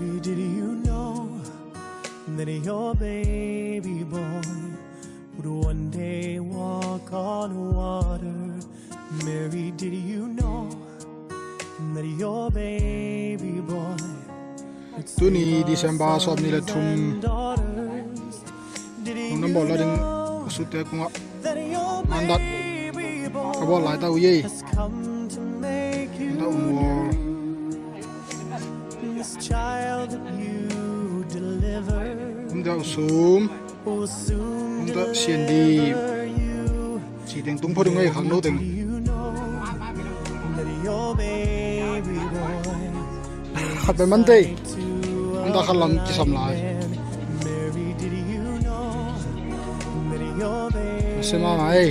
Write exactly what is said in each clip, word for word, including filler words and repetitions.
Did you know that your baby boy would one day walk on water? Mary, did you know that your baby boy would Tuni December sawm nih le thum, nong bawl la ding a sute kungah mandat ka bawl lai ta uh ei. Mandat um aw. Kum deuh sum, kum deuh sian di. Ci teng tung phot ding ei, khangno teng. Khat pen man tei. Kum deuh khat lam kisam lai. Masi mahmah ei.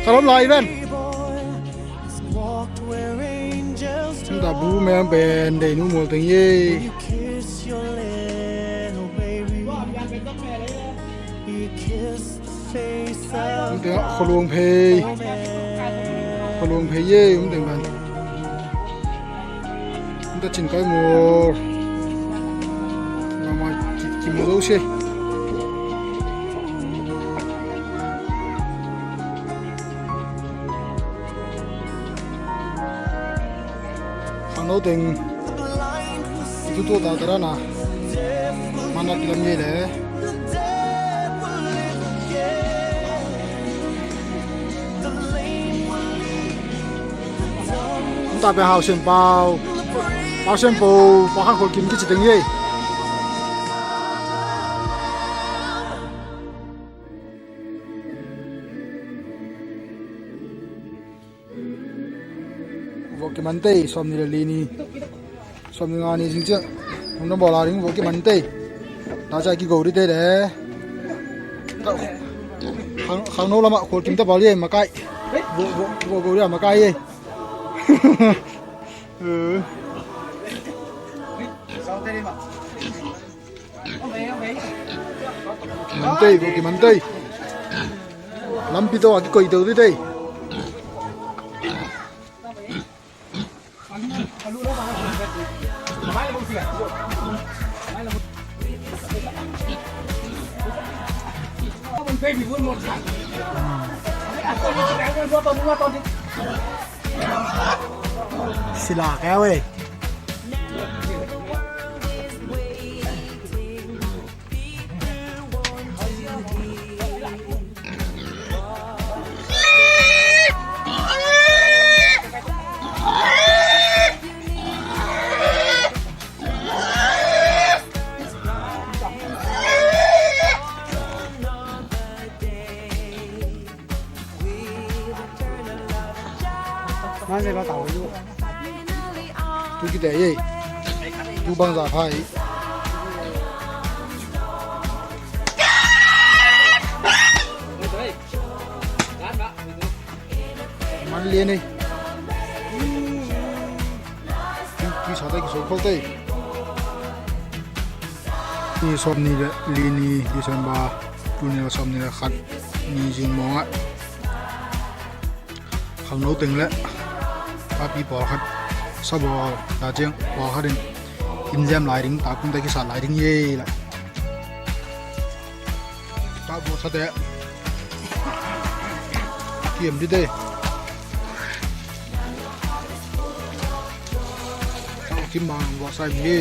Ka lawm lai ven. Kum deuh bu meng pen dei nu mual teng ei. Kum teng ah khualuang phei. Khualuang phei ei, kum teng pen. Kum teng cin kai maw. Mama ki, ki maw zo se. Khangno teng. Itu tu ta tara na. Mana kilam ye le. Kum ta pe hau sen pau. Pau sen pau. Pau khan khol kim kici teng ye. Vok kiman tei, sawm nih le li ni. Sawm nih nga ni zing ciang. Hong dong bawl a ding vok kiman tei. Ta ca kigo di tei le. Khang, khangno lamah khual kim ta bawl ye makai. Vok, vok, vok go di a makai ye. Mantei, vok kimantei. Lampi tawh a kikoih teu tei. Sila keu ei. Tu kita ye. Tu bangzah pha hi. Man lian ei. Ki, kisa tei, kiso khol tei. Ni sawm nih le li ni December, tu ni sawm nih le khat ni zing mawngah. Khangno teng le papi pawlkhat, sabawl ta ciang pawlkhat in inn zem lai ding, takum tei kisat lai ding ye la. Ka buatsate kiam dite. Ka ukim mang buatsa im hi.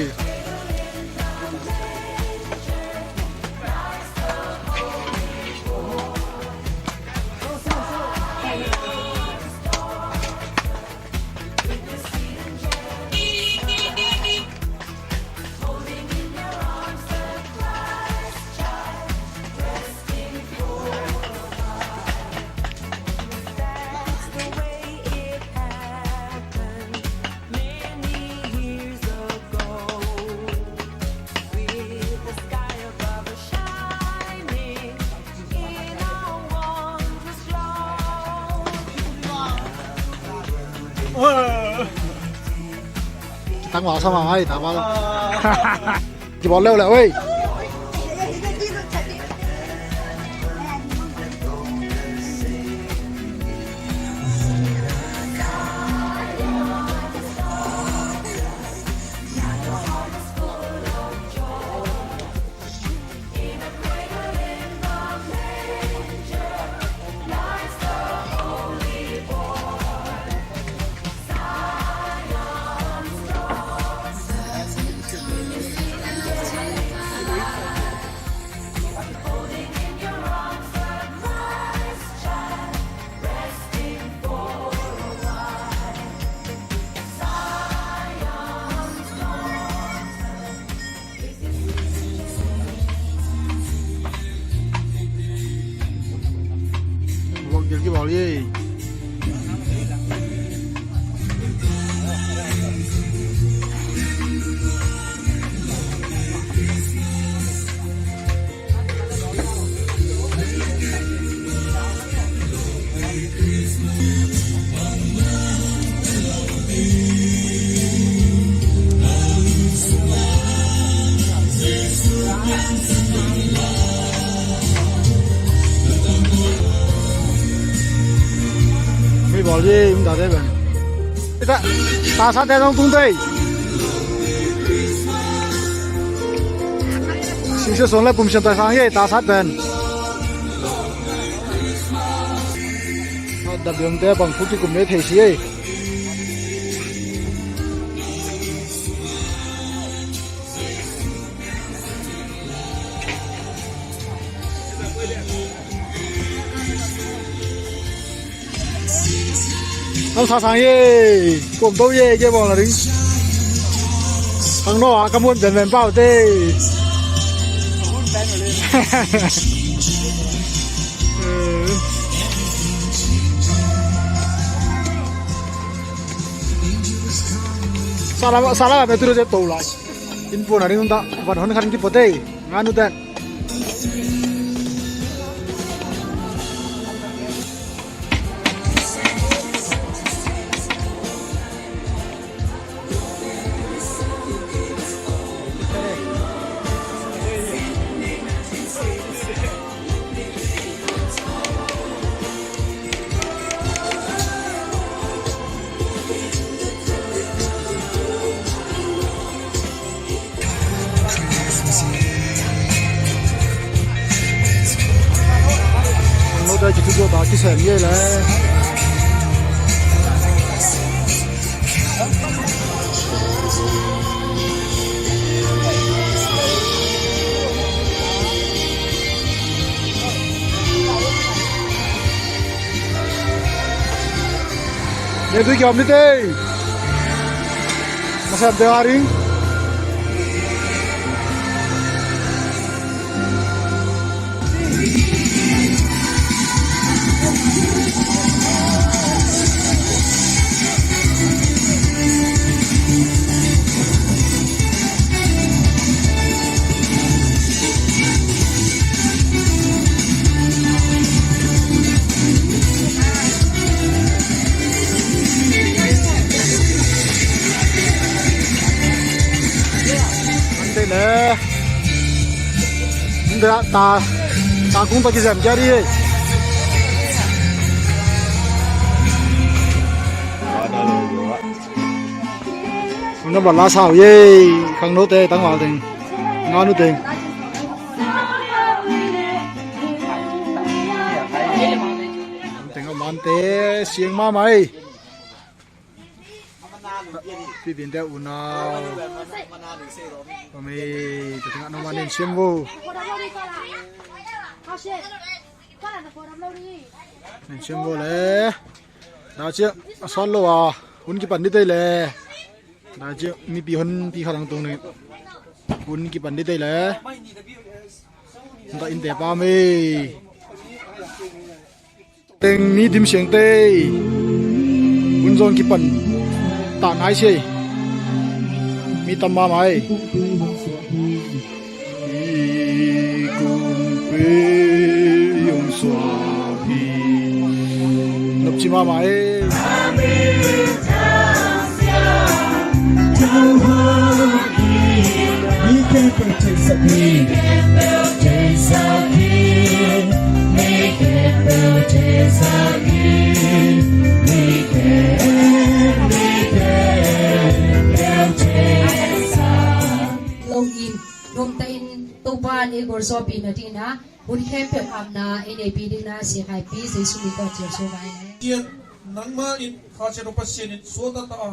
Kitang lau sama mai ta ba. Kibawl leu leu ei. Bawl ye. Hei, bawl ye, um ta te ben. Ita, ta sa te nong tung te. Singsia suan le pum siam ta sang ye, ta sa ten. Dap biang te bang phu kikum le thei si ye. Ang sa sang ye, kum to ye, ke bawng la ding. Ang no a ka muan pen pen pau te. Sala, sala me tu je to lai. In puan a ding ta, van hon khan ki pote. Nga nu ten. Ang lo dai ci tu zo ta kisem ye le. Ne tu kiam ni te. Masam te haring. Ante le. Ante ta, ta kung ta kizem kia di. Ante ba la sau ye, khang no te tang wal teng. Nga nu teng. Teng a man te siang ma mai. Pipin te unau. Kami, te tengah nama nen siam bo. Nen siam bo le. Da cia, asal lo a. Hun kipan di te le. Da cia, mi pi hon pi khalang tung ni. Hun kipan di te le. Da in te pa me. Teng mi dim siang te. Hun zong kipan ta nai si. Mi tam ma mai. I kung pe yong sua hi. Nop ci ma mai. Lo in, nuamta in Topa in ei gualzawhpih nadingin ah, hun khempeuh hamna ei neihpih dingin ah, Sia Khai Pi Jesu min tawh ciamsuk vai le. Nangmah in kha ciat uh Pasian in suakta ta a,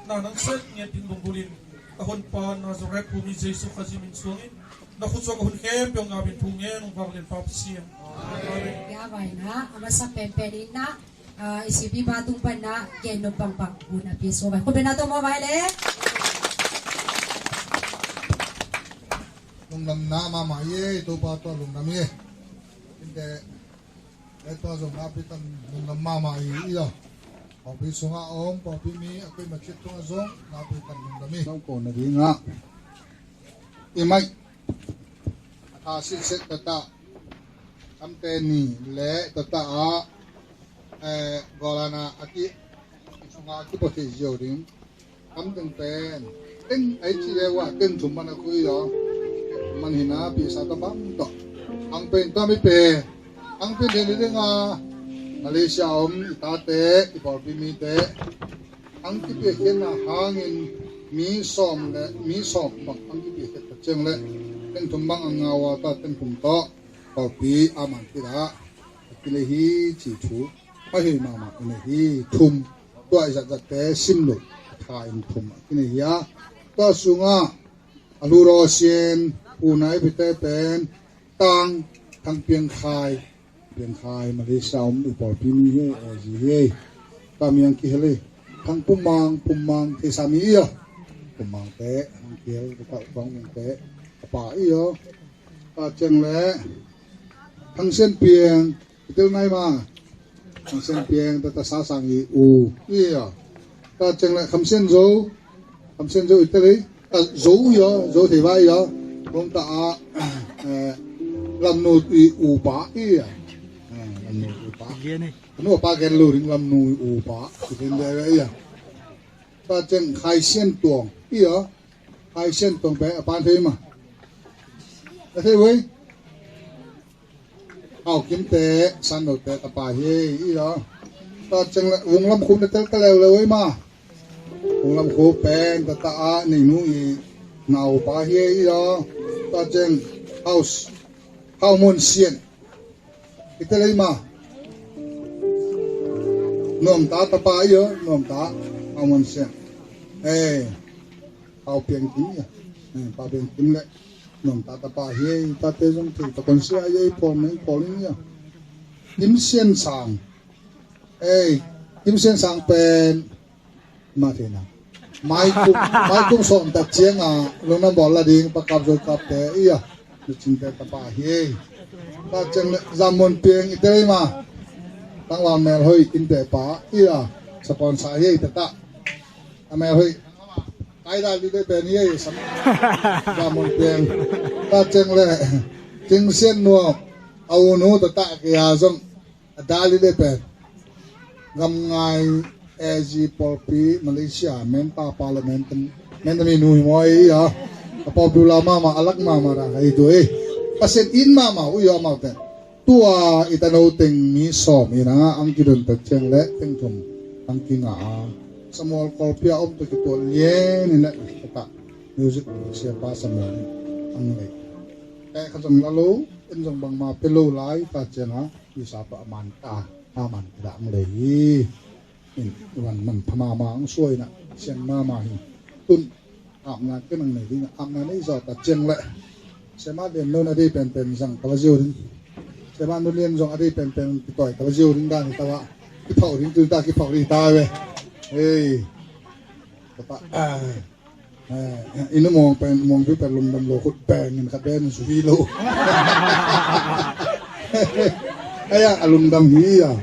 na nang sep ngiat ding lunggulh in, ka Honpa Nazareth phumi Jesu Khazih min suangin na khut suak a hun khempeuh ngap in thu ngen ung, vanglian Pa Pasian. Amen. Ia vai na, a masa penpen in na, ah, i sipi pa tung pan na gen nop bangbang hun a pi suak vai. Khut beng na tawh mawh vai le. Lungdamna mahmah hi e, Topa tawh lungdam hi e. Inte. Eto zong na pi tan lungdam mahmah hi, i aw. Pawlpi sungah a om pawlpi mi a koimah ciat tungah zong na pi tan lungdam hi. Nong ko nadingah i maih a tha sitset tata kamte ni le tata ah, eh, gawlana a ki i sungah a kipua thei zio ding. Kam teng pen teng ai ci le wa teng thum man a kui aw. Man hina pi sa ta bang tawh. Ang pen tua mi pen ang pen den ding a Malaysia om i tate i pawlpi mite ang kipiakkhiatna hangin mi sawm le mi sawm bang ang kipiakkhiat ta ciang le teng thum bang ang ngau a ta teng thum tawh pawlpi a man kila a kila hi ci thu. Hoi hoi mahmah i nei hi. Thum tua i zatzatte sim lo a tha in thum a kinei hi a. Tua sungah a lu raw sian unai pite pen tang thang piangkhai piangkhai Malaysia om i pawlpi mi hi a zi hi. Kamiang kihel hi. Thang pumang pumang thei sami ia pumang te thang kihel ka kau kong te a pa ia. Ka ceng le thang sen piang Itel nai ma. Ang sen piang tata sa sang i u. Iya. Ta ceng le kham sen zo. Kham sen zo itel i. Ta zo yo, zo thei ba yo. Kong ta a, eh, lam nu i u pa iya. Eh, lam nu i u pa. Gen ni. Nu pa gen lu ring lam nu i u pa. Itel de iya. Ta ceng khai sen tuang. Iya. Khai sen tuang pe a pan thei ma. A thei wei. Hau kimte san lote tapa hi i lo. Ta ceng le vung lam khum le tel ka leu leu i ma. Vung lam khum pen tata a nei nu i nau pa hi i lo. Ta ceng house hau mun sian. I tel i ma. Nuam ta tapa i lo nuam ta hau mun sian. Ei. Pau piang kim ia. Eh, pau piang kim le. Nuam ta tapa hi ei, tate zong thei ta kon sia ei, ei pawl meng pawl in ia. Kim sian sang. Ei, kim sian sang pen. Ma thei na. Mai kum, mai kum sawm ta ciang a, lungdam bawl la ding, pakap zoi kap te ia. Lucing te tapa hi ei. Ta ciang le, zamun piang i tel i ma. Tangwal mel hoi, in te pa ia. Sapon sa hi ei tata. A mel hoi. Kai da li de ben ye sam. Ba mon peng. Ta ceng le. Ceng sian nuam. A u nu ta ta ke a zong. A da li de ben. Gam ngai A Z pawlpi Malaysia men pa parliament men mi nu hi mo i a. A pawlpi la mama a lak mama da ka i tu e. Pasian in mama u yo mau ten. Tua i tano teng mi sawm ina ang kidon ta ciang le teng thum ang kinga a. Samuel Kawlpi a om ta kitual lian ina i ta music siapa Samuel ang lei. Te kha zong la lo en zong bangma pe lo lai ta ciang a i sapa a man ta a man ta ang lei hi. In wan man pha mama ang suai na siang mama hi. Tun apna kenang nei ding apna nei zaw ta ciang le. Sema lian lo na dei penpen zang ka va ziau ding. Sema nu lian zong a dei penpen kitoi ka va ziau ding dan hi ta wa. Kiphau ding tun ta kiphau ding ta ve. Hei. Tapa. Inu mong pen mong pi pen lungdam lo khut pen in khat pen su hi lo. Aya a lungdam hi a.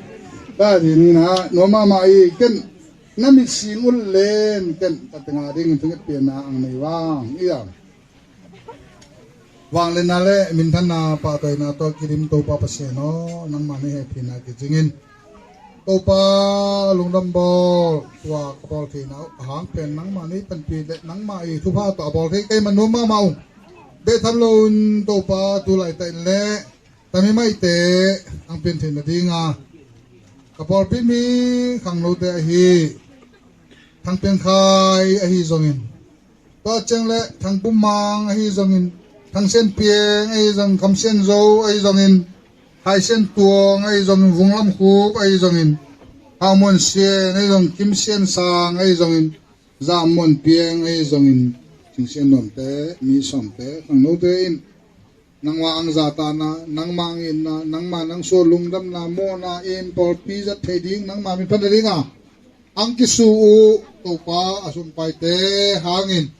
Ta ding na no mama i ken. Na mit sing un len ken ka tenga ding in thunget pianna ang nei vang ia. Vang lenna le minthanna pahtawina tawh kidim Topa Pasian aw nangmah ni hehpihna kicingin Topa lungdam bawl tua ka bawl theihna uh a hang pen nangmah ni panpih le nangmah i thupha tawh a bawl thei keimah nuam mahmah uh. Beh tham lo in Topa tu laitaih le Tami maite ang pian theihna dinga ka pawlpi mi khangnote ahi Thang Piangkhai ahi zongin, tua ciang le Thang Pumang ahi zongin, Thang Sian Piang ahi zongin, Kham Sian Zo ahi zongin, Khai Sian Tuang ahi zongin, Vung Lam Khup ahi zongin, Hau Muan Sian ahi zongin, Kim Sian Sang ahi zongin, Zam Muan Piang ahi zongin, Cing Sian Nuamte, Mi Sawmte, khangnote in nangmah ang zahtakna, nangmah ang itna, nangmah nang suah lungdamna, mawhna in pawlpi zat theih ding, nangmah min phat nadinga ang kisu uh Topa a sungpaite hangin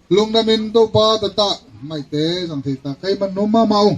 lungdamin Topa taktak maite zang theihtak kei man nuam mahmah uh.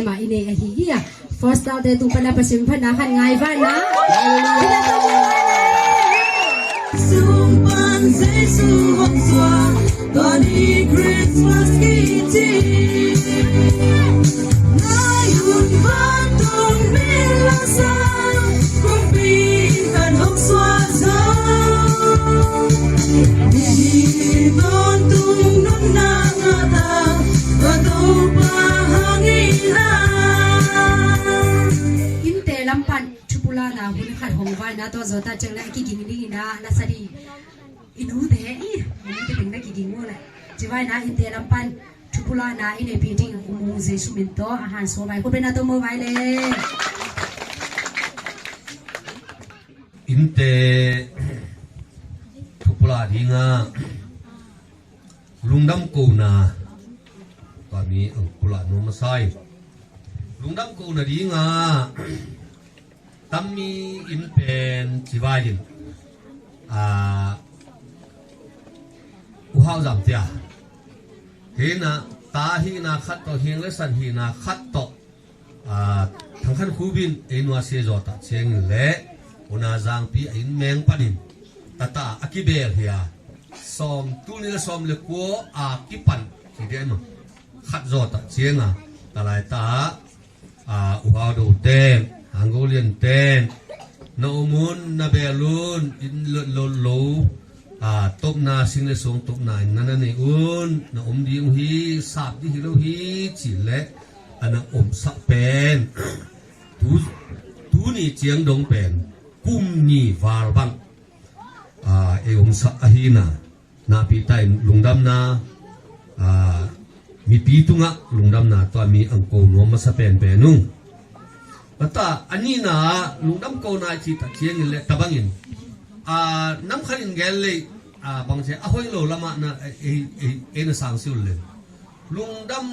Bethlehem ah i nei ahi hi a. Foster te tung pana Pasian phatna khat ngai vana. Hallelujah. Sung pan Jesu hong suak. Tuni Christmas kici ngai un, vantung min la sa, kumpi kan hong suak zo. Ni tawntung nunna ngah ta, tua Topa hang ina. Innte lam pan thupulakna hun khat hong vaina tawh zawh ta ciang le a kiging ding ina, la sa ding. I nute, i, i nute teng na kiging uh le. Ci vai na, innte lam pan thupulakna i neihpih ding uh, Jesu min tawh a hansuah vai. Khut beng na tawh mo vai le. Innte thupulak ding a, lungdam kohna, tua mi ang pulak nuam a sai. Lungdam kohna ding a, tammi in pen ci vai in, a, uh hau zam tia. Hina, ta hina khat tawh, hiang le san hina khat tawh, a, Thang Khan Khub in ei nuasia zawh ta ciangin le, una zangpi a inn meng panin tata a kibel hi a, sawm, tul nih le sawm le kua a kipan ci dia ma, khat zawh ta cianga, ta lai ta, a, uh hau do ten, hang go lian ten, na om un, na bel un, in lo, lo, lo, a, topna, sing le suang topna in na na nei un, na om ding uh hi, sap ding hi lo hi, ci le, a na omsak pen, tu, tuni ciang dong pen, kum ni val bang, a, ei omsak ahina, nakpi ta in lungdamna, a, mipi tungah lungdamna tua mi ang ko nuam masa penpen ung. Mata, a nihna ah lungdam kohna i cih ta ciangin le tabangin, a, nam khat in gen lei, a, bangzia a hoih lo lamah na, e, e, e, e na sang si un le. Lungdam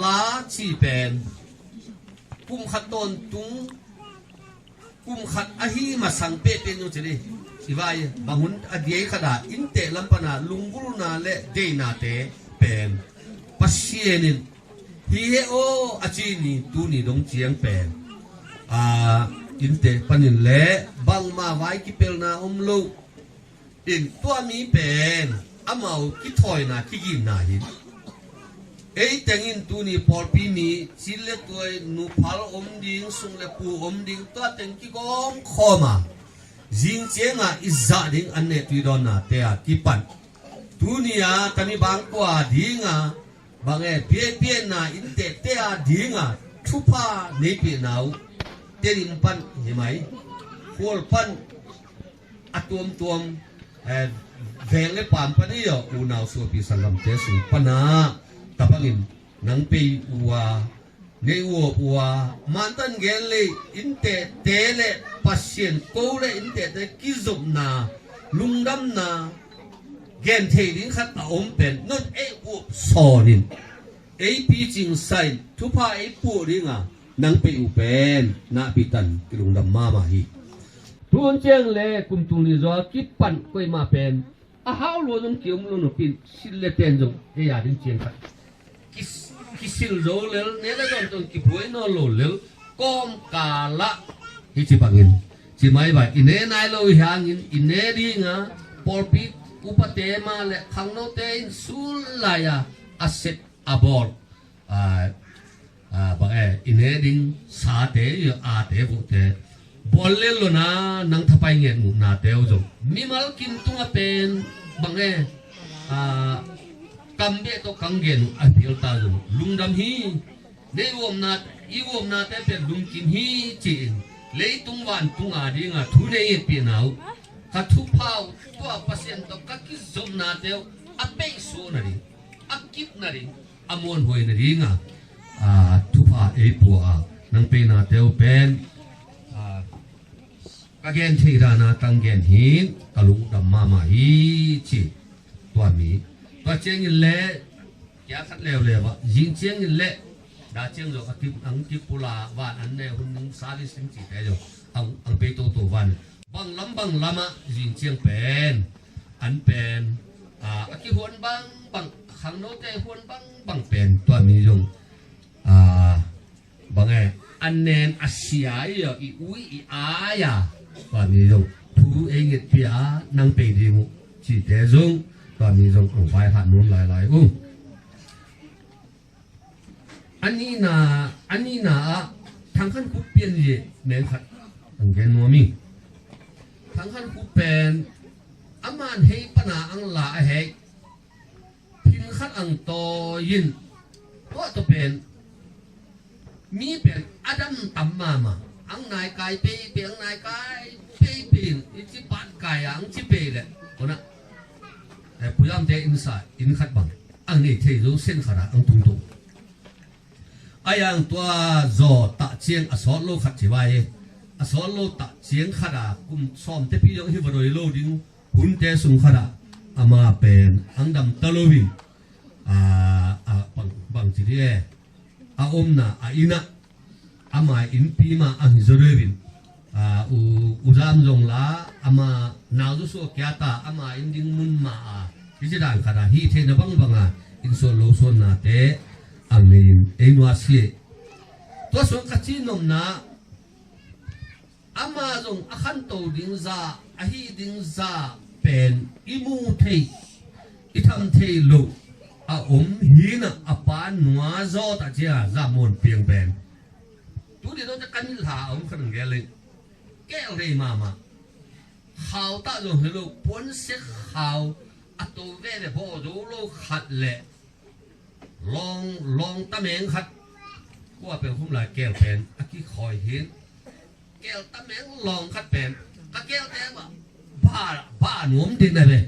la ci pen, kum khat tawntung, kum khat ahi masang pehpeh nu ci ni. I vai, bang hun a diai khat a, innte lam pana lunggulhna le deihnate pen, Pasian in, hi he aw, a ci ni, tuni dong ciang pen, a, innte panin le, bangmah vai kipelna om lo. In tua mi pen, amau kithawina, kiginna hi. Ei tengin tuni pawlpi mi, cil le tuai, nuphal om ding, sung le pu om ding, tua teng kigawm khawm a, zing cianga i zah ding an neh tui dawnna te a kipan. Tuni a, tami bang kua dinga, bang e, pianpianna in tehte a dinga, thupha neipihna uh. Tedim pan hi mai. Khual pan a tuamtuam, eh, veng le paam pan hi aw, unau suapi sanggamte sung pana, tabangin nang pei uh a, nei uap uh a, mantan gen le, in tehte le, Pasian ko le, in tehte kizopna, lungdamna, gen thei ding khat a om pen, non ei uap sawnin, ei picing sain, thupha ei puh dinga, nang pei uh pen, nakpi tan, kilungdam mahmah hi. Tun ciang le, kum tul nih zawh a kipan koimah pen, a hau lua zong kiom lo nopin, sil le ten zong, ei a ding ciang khat. Kis-, kisil zo lel, ne le dawn tong kibuai nawn lo lel, kawmkal ah, hi ci bangin. Ci mai bai, i ne nai lo hi hangin, i ne dinga, pawlpi upate mah le, khangnote in sul lai a, a sep a bawl. A, a, bang e, i ne ding sate, i ate, vute. Bawl lel lo na, nang thapai ngen uh nate uh zong. Mimal kim tungah pen, bang e, a, kam beh tawh kang gen uh a pial ta zong. Lungdam hi, nei uamna, i uamnate pen lungkim hi ci-in. Leitung vantung a dinga, thu nei ngetpihna uh. Ka thupha uh, tua Pasian tawh ka kizopnate uh, a peih suahna ding, a kipna ding, a muanhuai nadinga, a, thupha ei pua a, nang peinate uh pen, a, ka gen theih dana tang gen hin, ka lungdam mahmah hi ci. Tua mi. Tua ciangin le, kia khat leuleu ah, zing ciangin le, da ciang zong a kip, ang kip pula, van an ne hun ning service ning cite zong, ang, ang pei toto van. Bang lam bang lamah zing ciang pen, an pen, a, a kihuan bangbang, khangnote huan bangbang pen, tua mi zong, a, bang e, an nen a sia i, i ui i ai a, tua mi zong, thu ei ngetpih a, nang pei ding uh, cite zong, Tua mi zong ang vai hat nuam lailai uh. A nihna, a nihna ah Thang Khan Khup Pian Ye meng khat ang gen nuam ing. Thang Khan Khup pen aman hei pana ang la a hei phin khat ang tawi in, tua tawh pen mi pen a dam tam mahmah. Ang nai kai peipei, ang nai kai peipei in, i ci pat kai a ang ci pei leh kona, eh, puyamte inn sa inn khat bang ang nei thei zo, sen khat a ang tung to. A yang tua zaw tah ciang a sawt lo khat ci vai e. A sawt lo tah ciang khat a kum sawmte pi zong hi va doi lo ding hunte sung khat ah ama pen ang dam ta lo in, a, a, bang, bang ci di e, a omna a inn ah ama innpi mah ang hi zaw deuh in, a, u, u Zam zong la ama nau zaw suak kia ta, ama inn ding mun mah a hi ci dan khat a hi theihna bangbang a inn suan lo suannate ang nei in ei nuasia. Tua suang ka ci nopna, ama zong a khanto ding za, a hi ding za pen i mu thei, i tham thei lo a om hi na, a pa nua zawt a cia Zam Muan Piang pen. Tu ni dong te kan hla a om khan ang gel lei. Kel rei mahmah. Khau tah zong hi lo, puansia khau a to veve baw zo lo khat leh lawng, lawng tameng khat. Kua pen khum lai kel pen a kikhawi hin. Kel tameng lawng khat pen ka kel te ba, ba, ba nuam din a ve.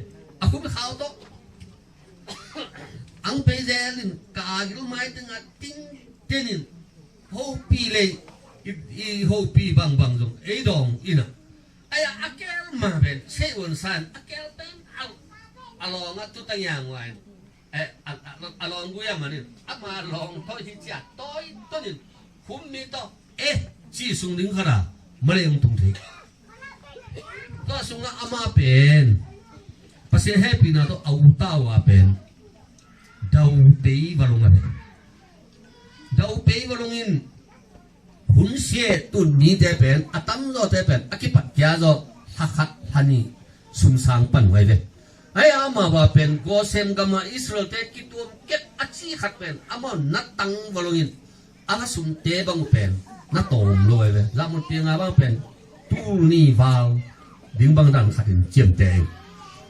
A khum khau tawh ang pei zel in ka gil mai teng a ting ten in hopi lei, i, i hopi bangbang zong ei dawng in a. Ai a, a kel ma pen sei uan san a kel pen a, a lawng a tu tang yang uain. Eh, a, a, a lawng gui a manin ama lawng tawh hi cia tawi tonin khum mi tawh, eh, ci sung ding khat a maleng tung thei. Tua sungah ama pen Pasian hehpihna tawh a uta uh a pen dau pei va lung a pen. Dau pei va lung in hun sia tun nite pen a tamzawte pen a kipat kia zaw hla khat hla nih sumsang pan uh ai ve. Ai amau a pen Goshen gam a Israelte kituam kep a ci khat pen amau na tang va lung in a la sumte bang uh pen na tawm lo ai ve. Zam Muan Piang a bang pen tul ni val ding bang dan khat in ciamte in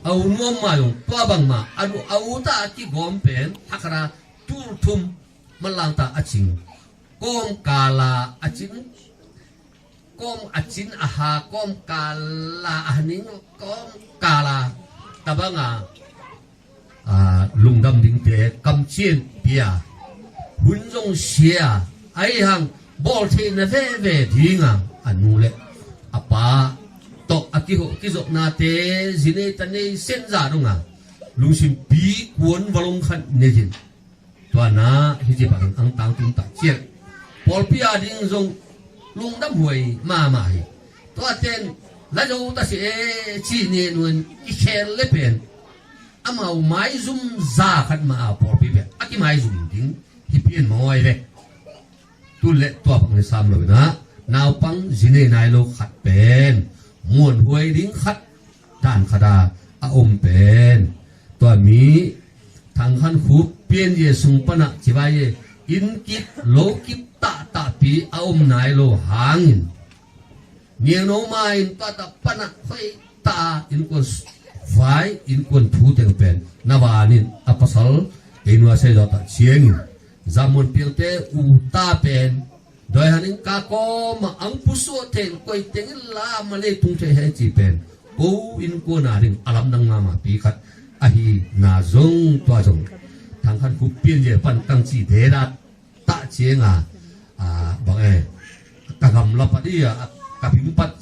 a u nuam ma zong tua bang ma a u, a uta a kigawm pen a khat a tul thum manlang ta a cing. Kawmkal a a cing, kawm a cin a ha, kawmkal a a ning, kawmkal a tabang a, a, lungdam dingte kamcian pia, hun zong sia, ai hang bawl theihna veve ding a, a nu le a pa tawh a kiho kizopnate zinei tanei senza dong a lungsim pi kuan va lung khat nei hin. Tua na hi ci bangin ang tangtung tak ciang pawlpi a ding zong lungdam huai mahmah hi. Tua ten la zo ta si e ci ni nuan i khel le pen amau maizum za khat ma a pawlpi pen a kimaizum ding hi pian mawh ai ve. Tu le tua bang le sam lo na naupang zinei nai lo khat pen muan huai ding khat dan khat a a om pen tua mi Thang Khan Khup Pian Ye sung pana ci vai e, inn kip lo kip tahtahpi a om nai lo hangin Niangno ma in tua ta pana hoih ta a innkuan vai innkuan thu teng pen na vanin a pasal ei nua sei zawh ta ciangin Zam Muan Piangte u ta pen Doi han in ka kawm a ang pusuah thei in koi teng in la ma lei tung thei hei ci pen ko innkuan a ding a lamdang mahmah pi khat ahi na zong tua zong Thang Khan Khup Pian Ye pan kang ci dedat tah ciang a, a, bang e ka gamla pat i a ka ping pat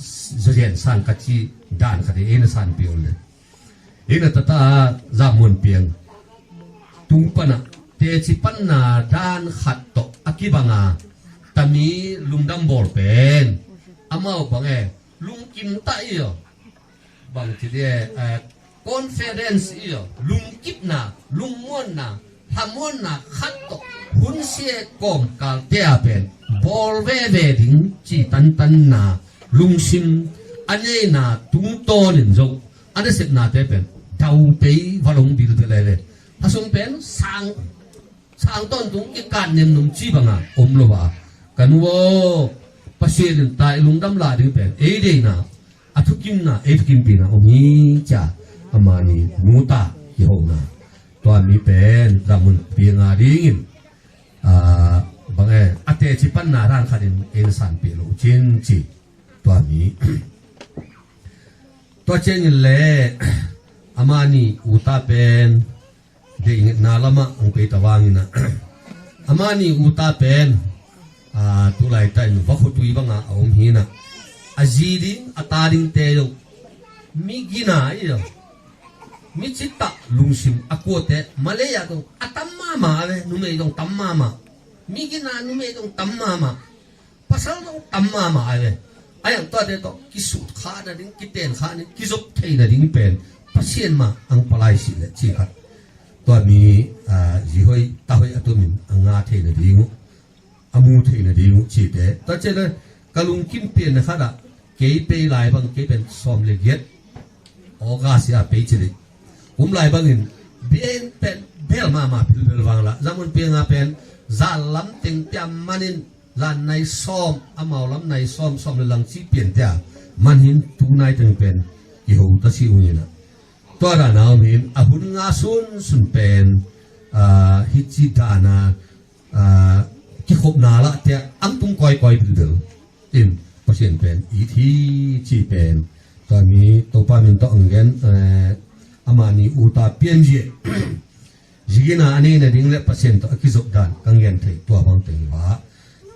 zazen san ka ci dan khat i ei na san pi on le. Hina tata Zam Muan Piang tung pana teci panna dan khat tawh a kibanga tami lungdam bawl pen amau bang e lungkim ta i aw bang ci dia, eh, conference i aw lungkipna lungmuanna hamuanna khat tawh hun sia kawmkalte a pen bawl veve ding ci tantanna lungsim a neina tungtawnin zo a nasepnate pen Au pei va long bilbel ai ve. A sung pen sang, sang tawntung kikat nemnum ci banga om lo a, ka nu aw, Pasian in ta i lungdam lah ding pen ei deihna, a thukimna, ei thukimpihna om hi cia, amani nuta kihona. Tua mi pen zamun pianga dingin, a, bang e, a teci panna dan khatin ei na sanpih lo cin ci. Tua mi tua ciangin le amani uta pen deihngetna lamah ang pei ta vangin a, amani uta pen, a, tulai ta in va khutui banga a om hina, a zi ding a ta dingte zong mi gina i zong, mi cittah lungsim a kuate Malay ah zong a tam mahmah a ve, numei zong tam mahmah, mi gina numei zong tam mahmah, pasal zong tam mahmah a ve. A yang tuate tawh kisut khah nading, kiten khah nading, kizop thei nading pen Pasian mah ang palai sih le ci khat. Tua mi, a, zi hoih ta hoih a tumin a nga thei nading uh, a mu thei nading uh cite. Tua ciang le ka lungkim pianna khatah kei pei lai bang kei pen sawm le giat August a pei ci le um lai bangin bian pen bel mahmah pilbel vang la zamun pianga pen zan lam teng tiam manin zan nai sawm, amau lam nai sawm, sawm le lang ci pian tia man hin tu nai teng pen i ho ta si ungina. Tua dana om hin a hun nga sunsun pen, a, hici dana, a, kikhopna lah tia ang tung koikoi bilbel in Pasian pen it hi ci pen tua mi Topa min tawh ang gen, eh, amani uta pianzia zigina a nei nading le Pasian tawh a kizop dan kang gen thei tua bang teng hi va.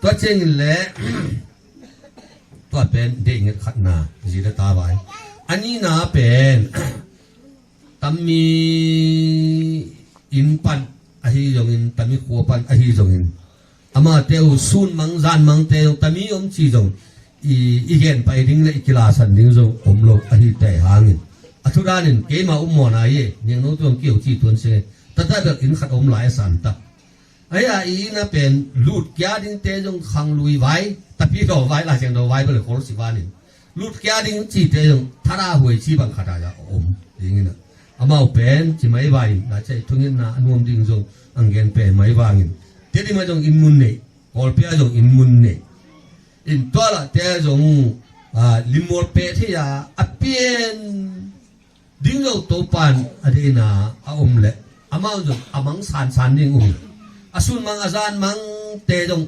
Tua ciangin le tua pen deihnget khatna zi le ta vai. A nina pen tami inn pan ahi zongin, tami khua pan ahi zongin, amate uh sun mang zan mangte zong tami om ci zong i, i gen pai ding le i kilasan ding zong om lo ahi te hangin a thu danin keima um mawna i e niangno tuang kiu ci tuan se tata bel inn khat om lai a san ta. Ahi a i ina pen lut kia dingte zong khang lui vai, tapi daw vai, la siang daw vai bel khol si vanin lut kia ding cite zong thara huai ci bang khat a om dingina. Amau pen ci mai vai, la cai thunginna a nuam ding zong ang gen pen mai vangin. Te dima zong in mun nei, Kawlpia zong in mun nei. In tuala te zong, a, limmual peh thei a, a pian ding lo Topan a deina a om le amau zong a mang sansan ding um. A sun mang a zan mang te zong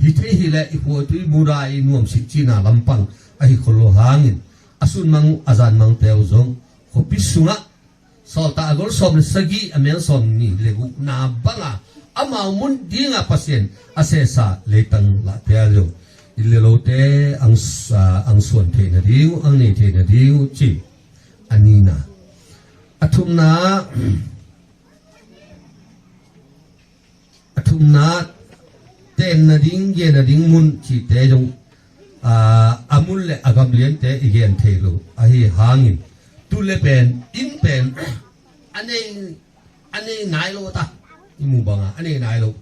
hi thei hi le i khuatui muda i nuamsih cina lampang ahi kholo hangin a sun mang a zan mang te uh zong khuapi sungah sawlta a gol sawm le sagih a mel sawm ni le guhna banga amau mun dinga Pasian a sesa leitang lah te a zong i le lote ang, a, ang suan theihna ding uh, ang nei theihna ding uh ci. A nina. A thumna, a thumna, tenna ding, genna ding mun cite zong, a, a mun le a gamliante i gen thei lo ahi hangin tu le pen, inn pen a nei, a nei nai lo ta. I mu banga a nei nai lo.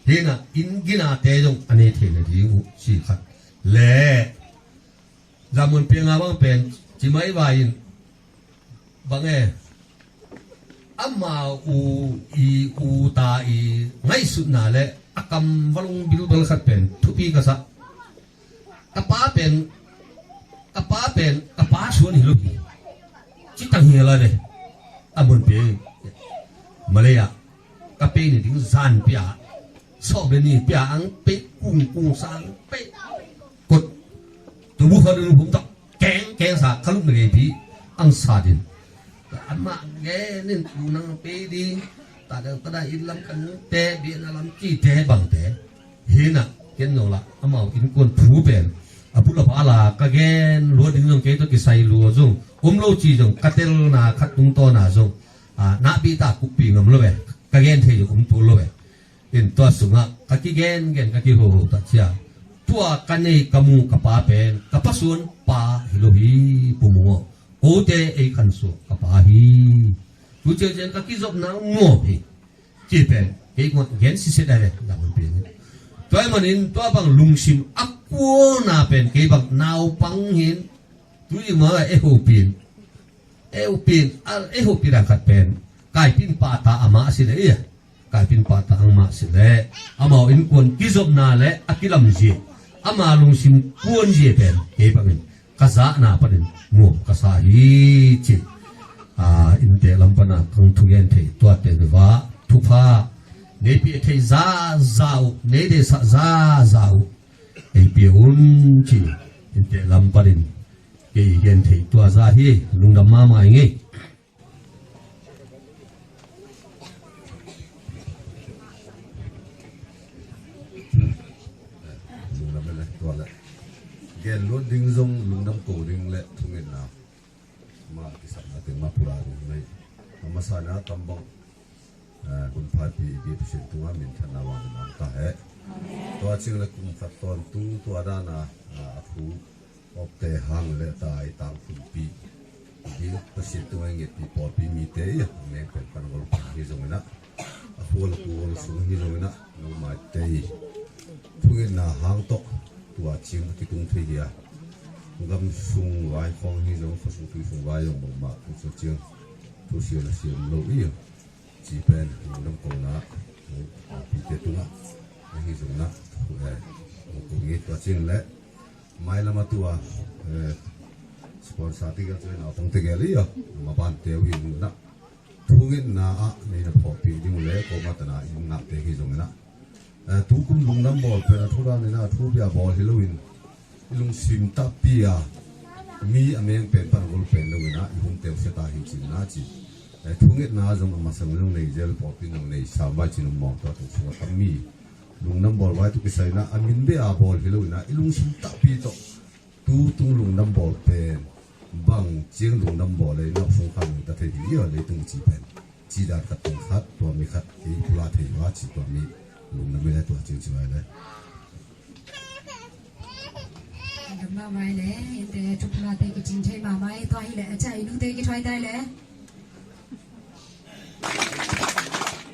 Hina inn ginate zong a nei theihna ding uh ci khat le zamun pianga bang pen ci mai vai in bang e, ama u i u ta i ngaihsutna le a kam valung bilbel khat pen thupi ka sa. Ka pa pen, ka pa pen ka pa suan hi lo hi. Ci tang hi la le a mun pen Malaya ka pe ni ding zan pia sawm le ni pia ang pe kung kung sang pe kot tu bu kha dun hum tak keng keng sa khaluk na gei pi ang sa din. Ka ama ge nin tu nang pe ding ta dang ta da in lam kan te bi na lam ci te bang te. Hina ken no la amau in kuan thu pen a bula ba la ka gen lua ding zong kei to kisai lua zong um lo ci zong ka telna khat tung tawna zong, a, na bi ta kup pi ngam lo ve. Ka gen thei zong um tu lo ve. In tua sungah ka kigen gen ka kihoho ta cia. Tua ka nei ka mu ka pa pen ka pa suan pa hi lo hi pu mu aw. Kote ei khan suak ka pa hi. Tu cia cian ka kizopna nuam hi. Ci pen kei kuan gen siset a le la hun pi. Tua i manin tua bang lungsim a kuana pen kei bang naupang hin tu i ma e ho pin. ei hopih, a, ei hopih dan khat pen Kaipin pahtak amah a si leh, ia, Kaipin pahtak amah a si leh, amau innkuan kizopna le a kilamzia, ama lungsim kuanzia pen kei bangin ka zahna panin nuam ka sa hi ci. A, innte lam pana kong thugen thei tuate ni va, thupha nei pia thei zaza uh, nei deihsak zaza uh ei pia un ci. Innte lam panin kei i gen thei tua za hi. Lungdam mahmah ing ei. Lungdam le tua le gen luat ding zong lungdam ko ding le thungetna ma kisapna teng ma pura ding nei. A masa na tambang, eh, hun phaipih i Pasian tungah minthanna vang in ang ta hen. Tua ciang le kum khat tawntung tua dana, ah, a thu opte hang le tai tang phunpih ding Pasian tungah i ngetpih pawlpi mite i a meng pen pan gol pan hi zongin ah, a khual a khual sung hi zongin ah, nangmaite i thungetna hang tawh tua ciang a kitung thei hi a, gam sung vai khawng hi zong, khua sung tui sung vai zong bangmah thu ciang thu siam a siam lo i a, ci pen lungdam kona pite tungah ahi zongin ah, eh, kong it tua ciang le mailam a tua, eh, sponsor tegel, tua naupang tegel i a, ma bante uh hi zongin ah, thungetna ah nei na phawkpih ding uh le koma tana i ngahte hi zongin ah, eh, tukum lungdam bawl pen a thu dan in ah thu bia bawl hi loin, i lungsim takpi a mi a meng pen pan a gol pen lo in ah i hun teu sia ta hi cin na ci. Eh, thungetna zong a masang zong nei zel pawlpi zong nei sam vai cin um mawng tua tung sung a tam mi lungdam bawl vai tu kisai na a min bia bawl hi lo in ah i lungsim takpi tawh tu tung lungdam bawl pen bang ciang lungdam bawl le nau sung khan lungta thei hi a leitung ci pen. Ci dan khat teng khat tua mi khat kei pula thei hua ci tua mi lungdam mi le tua ciang ci vai le. Lungdam mahmah le, innte thupulate kicing thei mahmah, tua hi le a ca i nute kithuai tai le.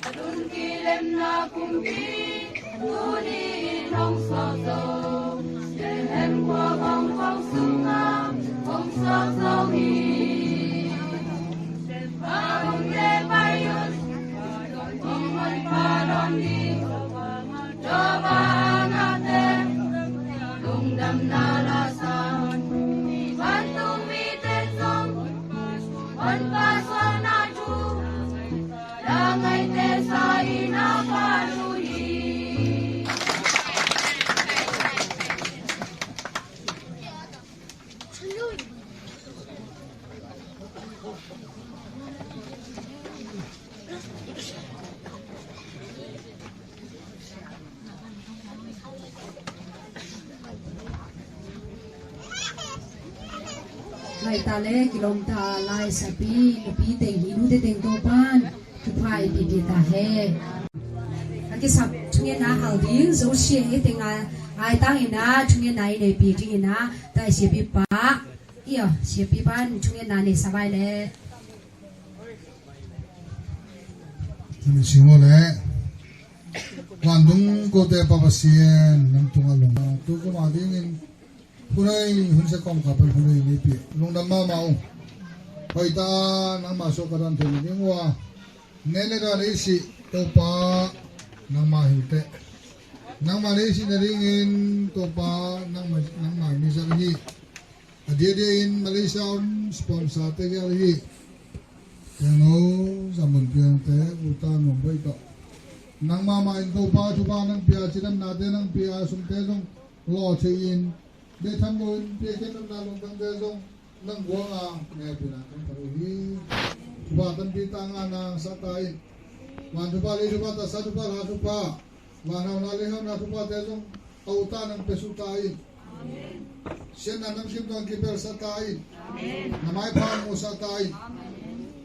Adun kilemna kumpi tuni in hong suak zo, Bethlehem khua hong hong sunga hong suak zo hi. Hong le pai un, hong hon pha dawn ding. Jehovah ngate lungdamna la sa, vantung mite zong honpa suahna thu la ngaite sa in a pha uh hi. Laita le kilawmta laisapi nupi teng, i nute teng Topa'n thupha i pia ta hen. A kisap thungetna hal ding Zosia i teng a, ai tang in a thungetna i neihpih ding in a, tai siapipa, i aw, siapipa in thungetna nei sa vai le. Tuni sing aw le. Vantung kote Pa Pasian, nang tungah lungdam. Tu kum a dingin hun hoi, hun sia kawmkal pen hun hoi nei pia. Lungdam mahmah ung. Hoih ta nangma suak ka dan thei ding uh a, ne le dan i sih Topa nangma hi teh. Nangma nei sih nadingin Topa nangma, nangma mi zat hi. A diakdiak in Malaysia om sponsor tegel hi. Tengno, Zamun Piangte, uta Nuam Boih tawh, nangmah mah in Topa thupha nang pia, cidamnate nang pia, sumte zong lawh thei in, beh tham lo in pia khen nopna lungtangte zong nang guang a, ngai pina nang phat uh hi. Thupha tampi ta ngah nang sa ta in. Van thupha, lei thupha, taksa thupha, hla thupha, vanhauna leihauna thuphate zong a uta nang pia suh ta in. Siatna namkim tawh kipelsak ta in. Na maipha musak ta in.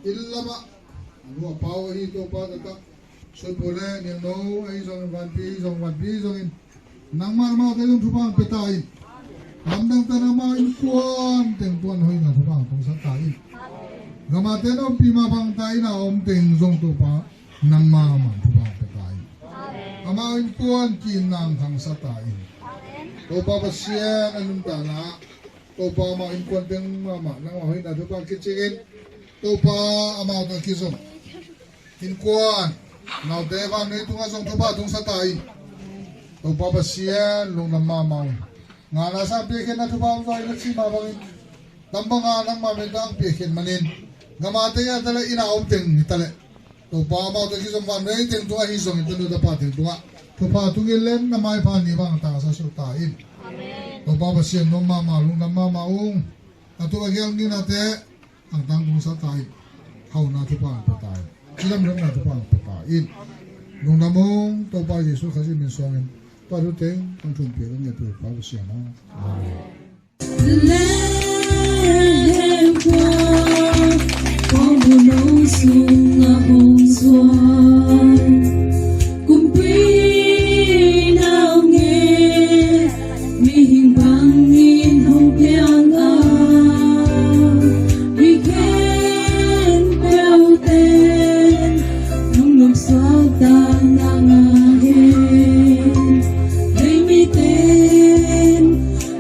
Inn lamah a nu a pa uh ahi Topa taktak, Sutpu le Niangno ahi zong, vanpi ahi zong, vanpi ahi zongin nangmah amaute zong thupha pia ta in. Lamdangte nangmah innkuan teng tuan hoihna thupha tongsak ta in. Gamate na ompih mah bang ta in a om teng zong Topa nangmah amah thupha pia ta in. Amah innkuan ki-itna khangsak ta in. Topa Pasian a nuntakna, Topa amah innkuan teng mahmah nangmah hoihna thupha kicingin Topa amau tawh kizom innkuan naute vannei tungah zong thupha tungsa ta in. Topa Pasian lungdam mahmah ung. Ngana sang piakkhiatna thupha om zaw in a ci mah bangin, dam banga nangma min tawh ang piakkhiat manin, gamate a ta leh, inn a om teng hi ta leh, Topa amau tawh kizom vannei teng tungah hi zongin tanu tapa teng tungah thupha tungin len na maipha ni bang tangsa suak ta in. Amen. Topa Pasian nuam mahmah, lungdam mahmah ung. A tu a gial nginate ang tang tungsa ta in. Hauna thupha ang pia ta in. Cidam lamna thupha ang pia ta in. Lungdam ung. Topa Jesu Khazih min suangin tua thu teng ang thum pia ka ngiat Topa Pasian aw. Amen.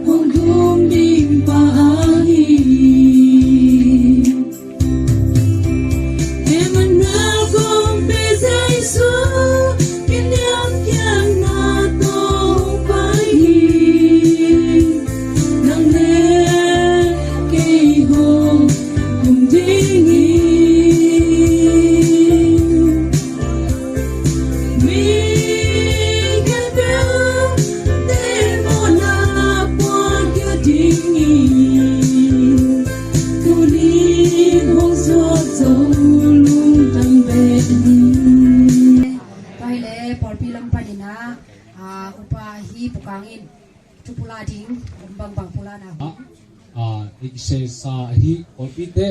Hong dum ding pa ahi. Emmanuel kong pe Jesu, kiniamkhiatna tawh pai hi. Nang le kei hong kum ding hi. Tua hi leh pawlpi lam panin ah, ah, upa hi pukang in thu pulak ding om bangbang pulakna. Ah, ah, i kisesa hi pawlpite,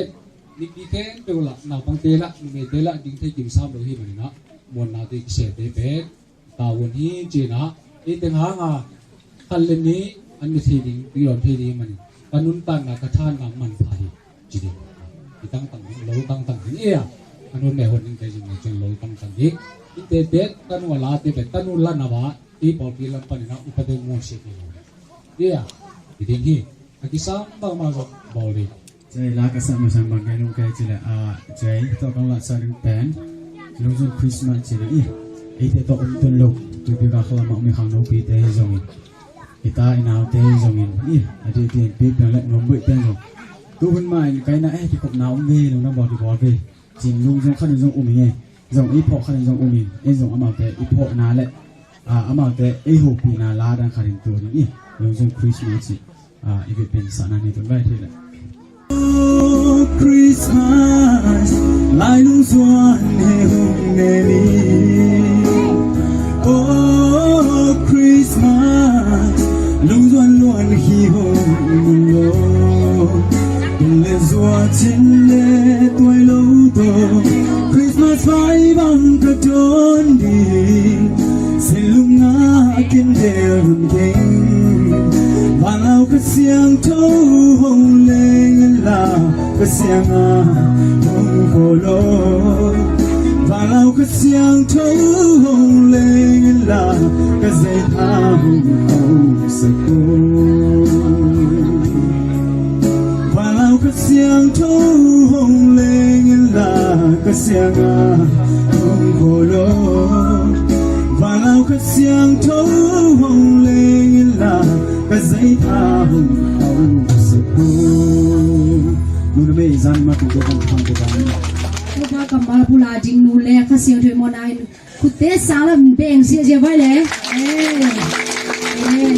mipite, teu lah, naupangte lah, numeite lah ding thei kim sam lo hi manin ah, muanna te kisete pen ta un hi. Cina ei teng hanga khat le nih an ne thei ding, pi lawm thei ding manin ka nuntakna, ka thanna manpha hi. Ci ding, i tangtang ding, lo tangtang ding, ia a nun le hon ding te zing cun lo tangtang ding. Innte pen tanu a late pen tanu lan a ba, i pawlpi lam panin ah upate muansiat ding lo, ia i ding hi. A kisam bangmah zong bawl ding. Cei la ka sak masang bang kai nung kai cile, a, cei tawh kong lat sa ding pen Lungzun Christmas cina i, eite tawh om tun lo, tuipi ka khalam ah om i khang nopite hi zongin, i ta i naute hi zongin i, a dih dih pi piang le nuam buih piang zong, tu hun ma in kaina eh kikhopna om ve, lungdam bawl kibawl ve. Cin lung zong khan in zong um i ngei, zong i phawh khan in zong um i, ei zong amaute i phawhna le, a, amaute ei hopihna la dang khan in tu ding i, Lungzun Christmas i. Ah, i vekpi in sahna ni tun vai thei le. Christmas, lai lungzuan he hong ne ni. Oh, Christmas, lungzuan luan hi hong mun lo. Tun le zua cin le tuai lo to. Christmas vai bang ka dawn ding. Sin lungah a kin del hun keng. Vanlau Kha Siangtho hong leng inla, Kha Siangah hong khawl aw. Vanlau Kha Siangtho hong leng inla, ka zeitha hong hausak aw. Vanlau Kha Siangtho hong leng inla, Kha Siangah hong khawl aw. Vanlau Kha Siangtho hong leng inla, ka zeitha hong hausak aw. Nuna mei zan ma tung ko kan thang ko kan. Ko ba ka ma pula ding nu le Kha Siangtho mo nai. Khutte sang lam beng ziahziah vai le. Eh. Eh.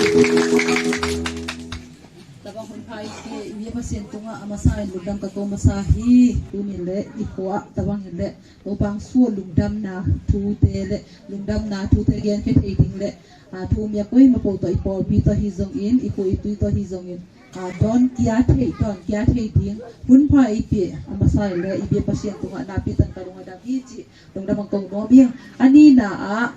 Tabang hun pha i pia i bia Pasian tungah a masa in lungdam ka ko masa hi. Tuni le i khua tabang in le Topa hong suah lungdamna thute le lungdamna thute genkhia thei ding le, a, thu um a koima po tawh i pawlpi tawh hi zongin, i khua i tui tawh hi zongin, a, dawn kia thei, dawn kia thei ding hun pha i pia a masa in le i bia Pasian tungah napi tan ka lung a dam hi cih lungdam hong ko nuam ing. A nihna ah,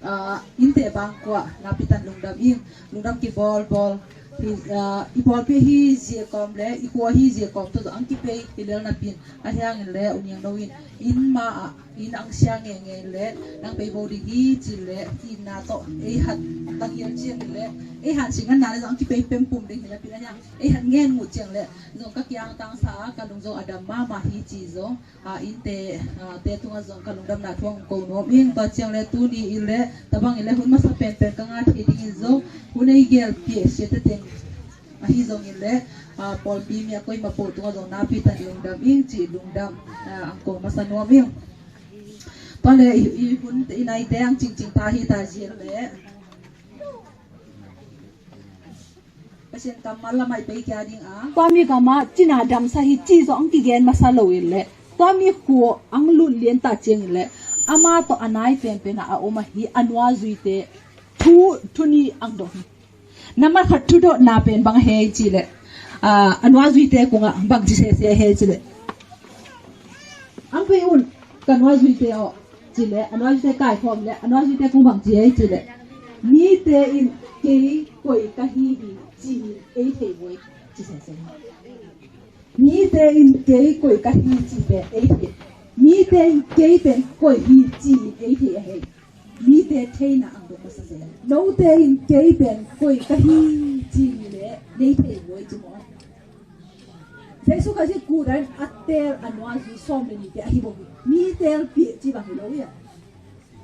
ah, innte bangkua napi tan lungdam ing. Lungdam kibawlbawl hi, ah, i pawlpi hi zia kawm le i khua hi zia kawm tawh ang kipei hi lel napi in, a hiangin le U Niang No in inn ma ah Inn ang sia ngenge le nang pei bo ding hi ci le, itna tawh ei hat tang hial ciang le, ei han sing anna le zong ang kipei pempum ding hi le, pina hiang ei hat ngen ngut ciang le zong ka kiang tangsa a, ka lung zong a dam mahmah hi ci zong, a, innte, a, te tungah zong ka lungdamna thu ang ko nuam ing. Tua ciang le tuni i le tabang i le hun masa penpen ka ngah thei dingin zong hun ei gelpih siate teng ahi zongin le, a, pawlpi mi a koima po tungah zong napi tan i lungdam ing ci lungdam, a, ang ko masa nuam ing. Tua le i, i hun i naite ang cingcing ta hi ta zia le Pasian kammal lamah i pei kia ding a, tua mi kamah cina damsa hi ci zong ang kigen masa lo in le, tua mi khu ang lut lian ta ciangin le ama tawh a nai penpen a a om ahi a nuazuite thu, thu ni ang dong hi. Nambat khat thudotna pen bang hei ci le, a, a nuazuite kungah bang ci sese hei ci le, ang pei un ka nuazuite aw ci le, a nuazuite kaikhawm le a nuazuite kung bang ci hei ci le, mite in kei koi ka hi hi ci hi ei thei voi ci sese. Mite in kei koi ka hi ci pen ei thei. Mite in kei pen koi hi ci hi ei thei a hei. Mite theina ang dong masa zel. Note in kei pen koi ka hi ci ni le nei thei voi ci maw. Jesu Khazih kudan a teel a nuazui sawm le nite ahi bawk hi. Mi teelpih ci bang hi lo ia.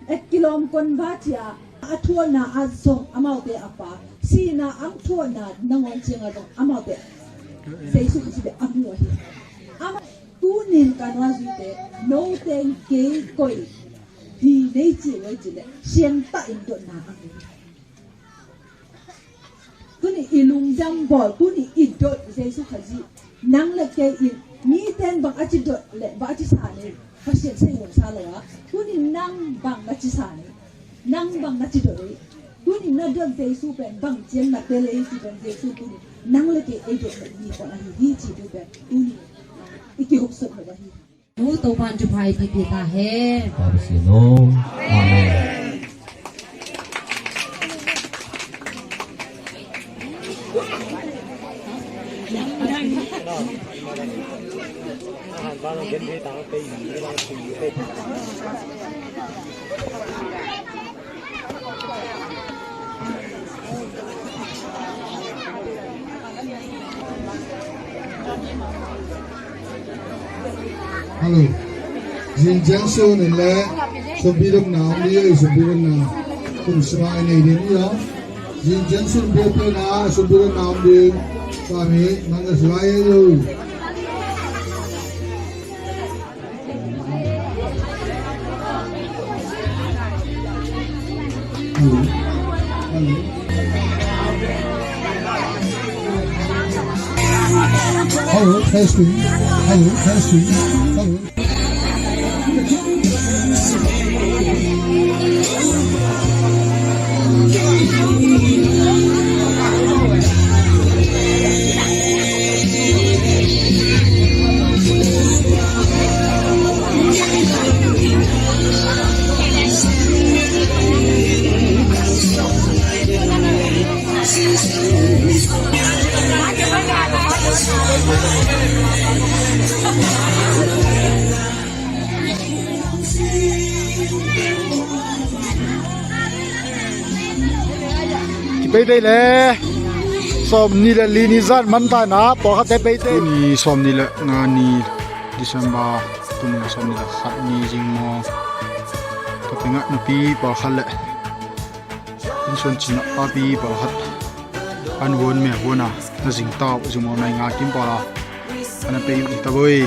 Et kilawm kon va cia a thuahna a zong amaute a pa, sihna ang thuahna nangawn cianga zong amaute Jesu Khazih bek a mu ahi. Ama tunin ka nuazuite note in kei koi hi nei ci lo ci le siangtah in dotna a mu hi. Tuni i lungdam bawl, tuni i dot Jesu Khazih. Nang le kei in mite in bang a ci dot le bang a ci sa nei Pasian sei huam sa lo a, tuni nang bang na ci sa nei, nang bang na ci dot ei. Tuni na dot Jesu pen bang ciang na tel ei ci pen Jesu tuni nang le kei ei dot le mi kong ahi hi ci tu pen tuni i kihopsot lo ahi. Mu Topa'n thupha pia ta hen. Amen. Hello. Zing ciang sun in le sumpi dotna om ding, sumpi dotna kum sima i nei ding ia. Zing ciang sun piapia na sumpi dotna om ding. Kami mangga sulai lo. Hello. Hello. Hello, testing. Hello, testing. Hello. Kipeitei le sawm nih le li ni zan mantaina pawlkhatte peitei. Tuni sawm nih le nga ni December, tuni sawm nih le khat ni zing maw. Ka pengah nupi pawlkhat le innsuan cina papi pawlkhat an huan me huana na zing tau zing maw, nai nga kim pawla ana pei uh ta boi.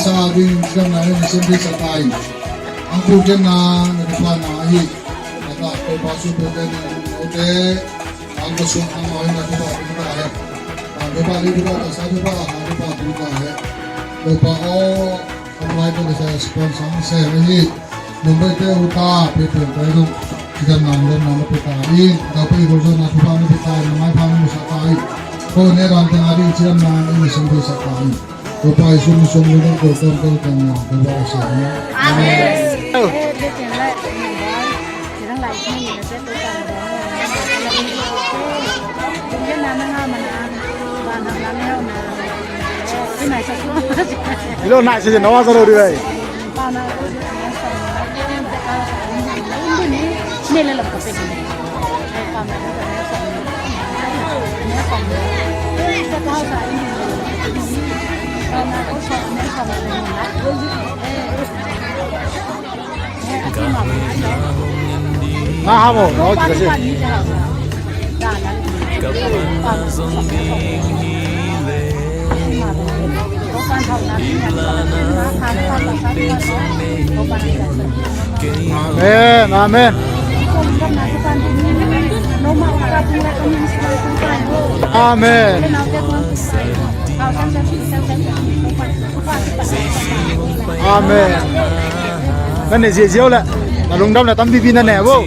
sa ding cidamna in na sem thei sak ta in. Ang pulkhenna na thupha na ahi. Na ta Topa su pulkhen in note ang ka suak hang mawh in na thupha pulkhen ta hen. Ang thupha li thupha ta sa thupha ha thupha pulkhen ta hen. Topa aw, ang lai ka na sa sponsor ang sem ahi. Nungbeite uta pianpian pai zong cidamna lomna na pia ta in. Topa i gol zong na thupha na pia ta in. Na maipha na musak ta in. Ko ne ram teng a ding cidamna na i na sem thei sak ta in. Topa Jesu min suang lo ding ko kom ko kom na Topa Jesu. Amen. Ilo nai sa no wa sa lo di bai. Na ha mo, na ho ti ka si. Amen, amen. Amen. Amen. Na ne ziahziah uh leh na lungdam leh tampipi na ne uh.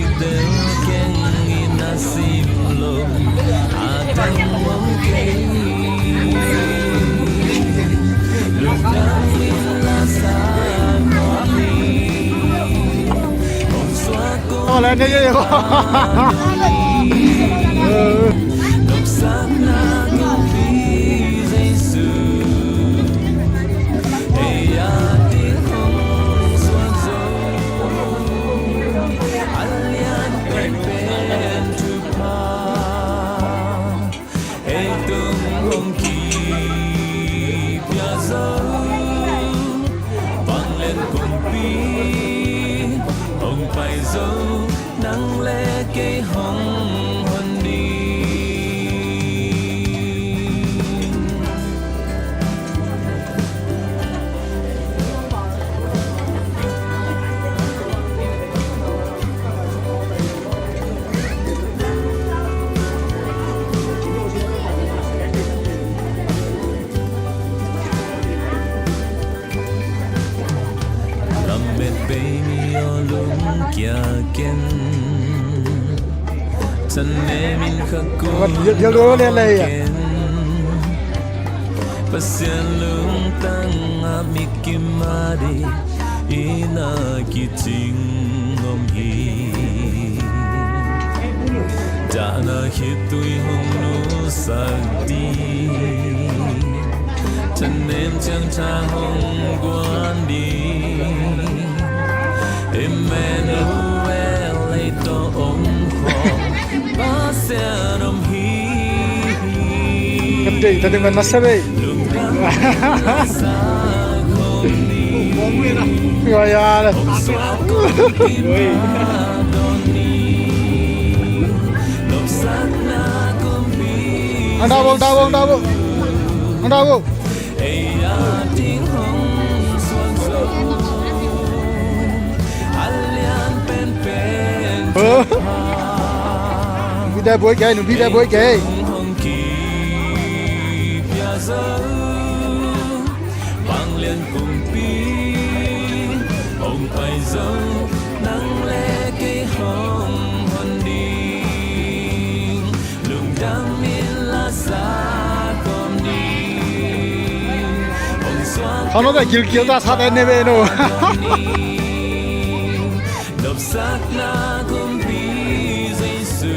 Ei tung hong kipia zo, vanglian kumpi hong pai zo, nang le kei hong hon ding. Lamet bei mi aw lungkia ken, thanem in khakul ken. Pasian lungtang a mi kim a di ina kicing om hi. Dahna khitui hong nusak ding, thanem ciang tha hong guan ding. Emmanuel ei tawh om khawm Pasian om hi. Kan deih ta ding man masa bei. Oi, ya le. Ang dabo, ang dabo, ang dabo. Ang dabo. Nungpi dai buai kei, nungpi dai buai kei. Vanglian kumpi hong pai zo, nang le kei hong hon ding. Lungdam in la sa kawm ding. Hong suak. Hong suak gilgil ta sa te ne ve no. Nopsakna kumpi Jesu,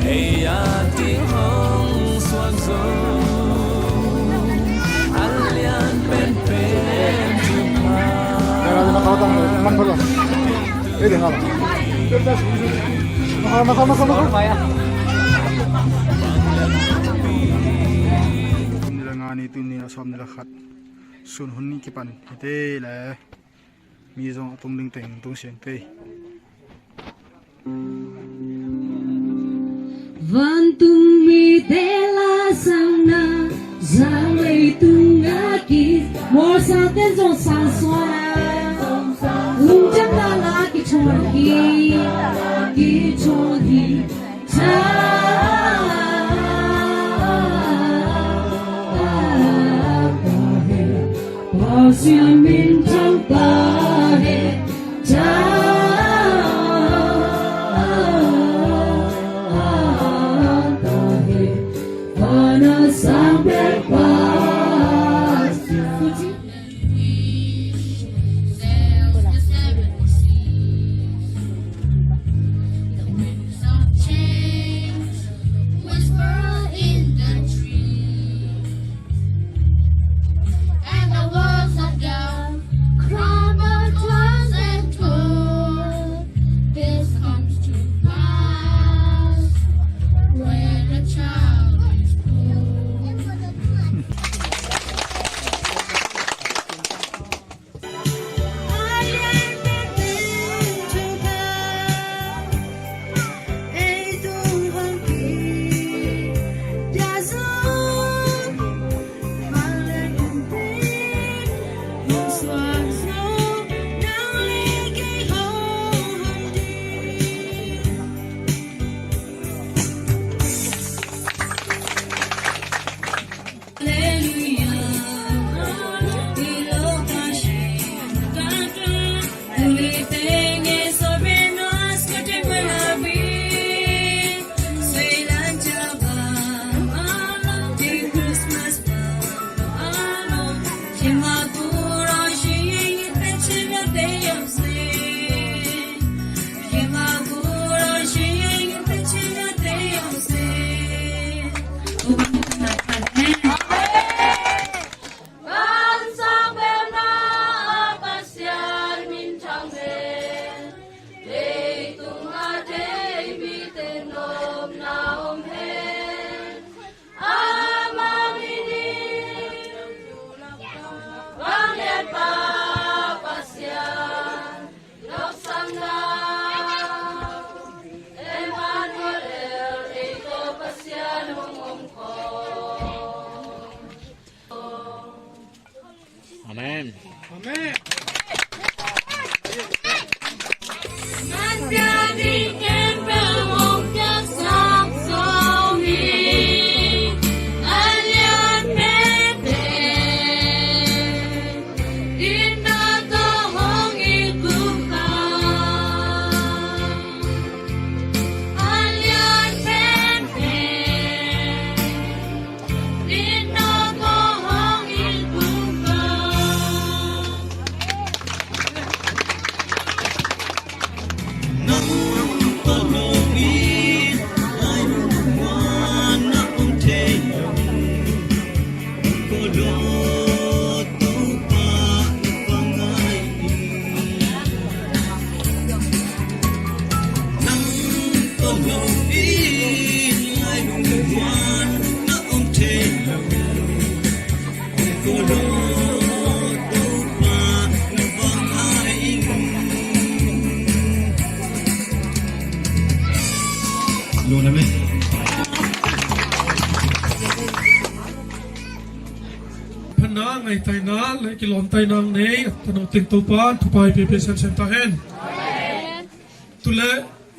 ei a ding hong suak zo, a lian penpen thupha. Ei, ding a la. Naka, naka, naka, naka. Sawm ni le nga ni, tuni ni a sawm ni le khat. Sun hun ni kipan hi te le. Mi zong a tung ding teng tung siang te. Vantung mite la sangna, zang leitung a ki, mawlsangten zong sang suan a, lungciam na la kichon hi, kichon hi. Pasian min thang ta hen. And the walls of doubt crumble, tossed and torn. This comes to pass when a child is born. Leitung a dei mite nopna om hen. Ama min in, vangliatpa Pasian, lawpsang na, Emmanuel, ei tawh Pasian hong om khawm. Amen. Amen. Phatna, ngaihtaina le kilawmtaina nei a tano teng Topa thupha hong pia semsem ta hen. Tule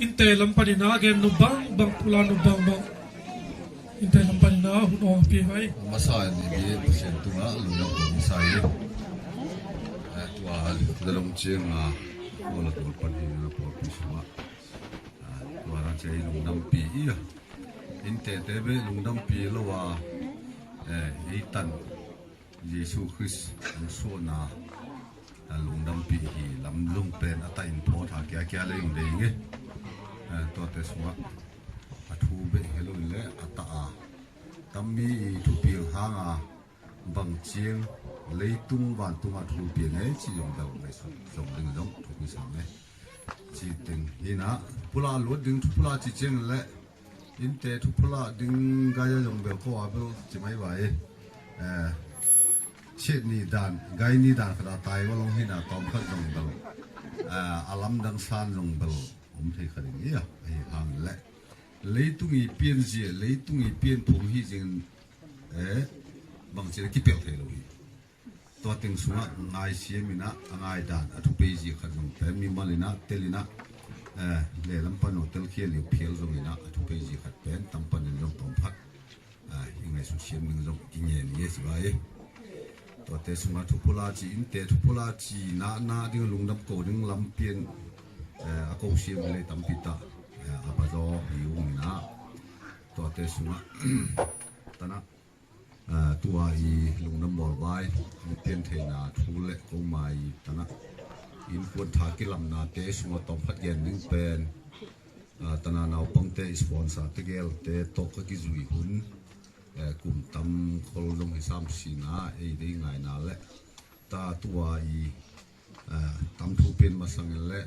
innte lam panin a gen nop bangbang, pula nop bangbang, innte lam panin a hun awng pia vai. Masa in i bi Pasian tungah lungdam ko masa i. Eh, tua lungdam ciang a, ko la tua panin a pawlpi sungah. Ah, tua rang cia i lungdampi i a. Innte te be lungdampi lo a. Eh, ei tan. Jesu Khrist an suahna a lungdampi hi lam lungpen a ta in thawtha kiakia lei ung dei nge. Eh, tuate sungah a thu beh hi lo in le a ta a tammi i thupiang hanga bang ciang leitung vantung a thupiang e ci zong bel ngaihsut zong ding zong thupi sang e. Ci teng hinah pula luat ding thu pula ci ciang le Innte thuphulak ding gai a zong bel ko a bel ci mai vai. Eh, chiat ni dan, gai ni dan khat a tai va long hi na tawm khat zong bel, eh, a lamdang san zong bel om thei kha ding hi a, ahi hang le leitung i pianzia, leitung i pianphung hi zing, eh, bangci le kipel thei lo hi. Tua teng sungah ngaisiam inah a ngaidan a thupei zi khat zong pen mimal inah tel inah, eh, lehlam pan aw telkhia liu phial zong inah a thupei zi khat pen tam panin zong tawm khat, eh, i ngaihsut siam ding zong i ngen i si vai. Tuate sungah thupula ci, innte thupula ci nahna ding lungdam ko ding lampian, eh, a ko siam hi lei tampi tah, eh, a bazaw hi ung inah tuate sungah tanah, ah, tua i lungdam bawl vai, i pian theihna thu le koma i tanah innkuan tha kilamnate sungah tawm khat gen ding pen, ah, tanah naupangte i sponsor te gelte tawh ka kizui hun, eh, kum tam khol zong hi sam sina ei dei ngaina le ta tua i, eh, tam thu pian masangin le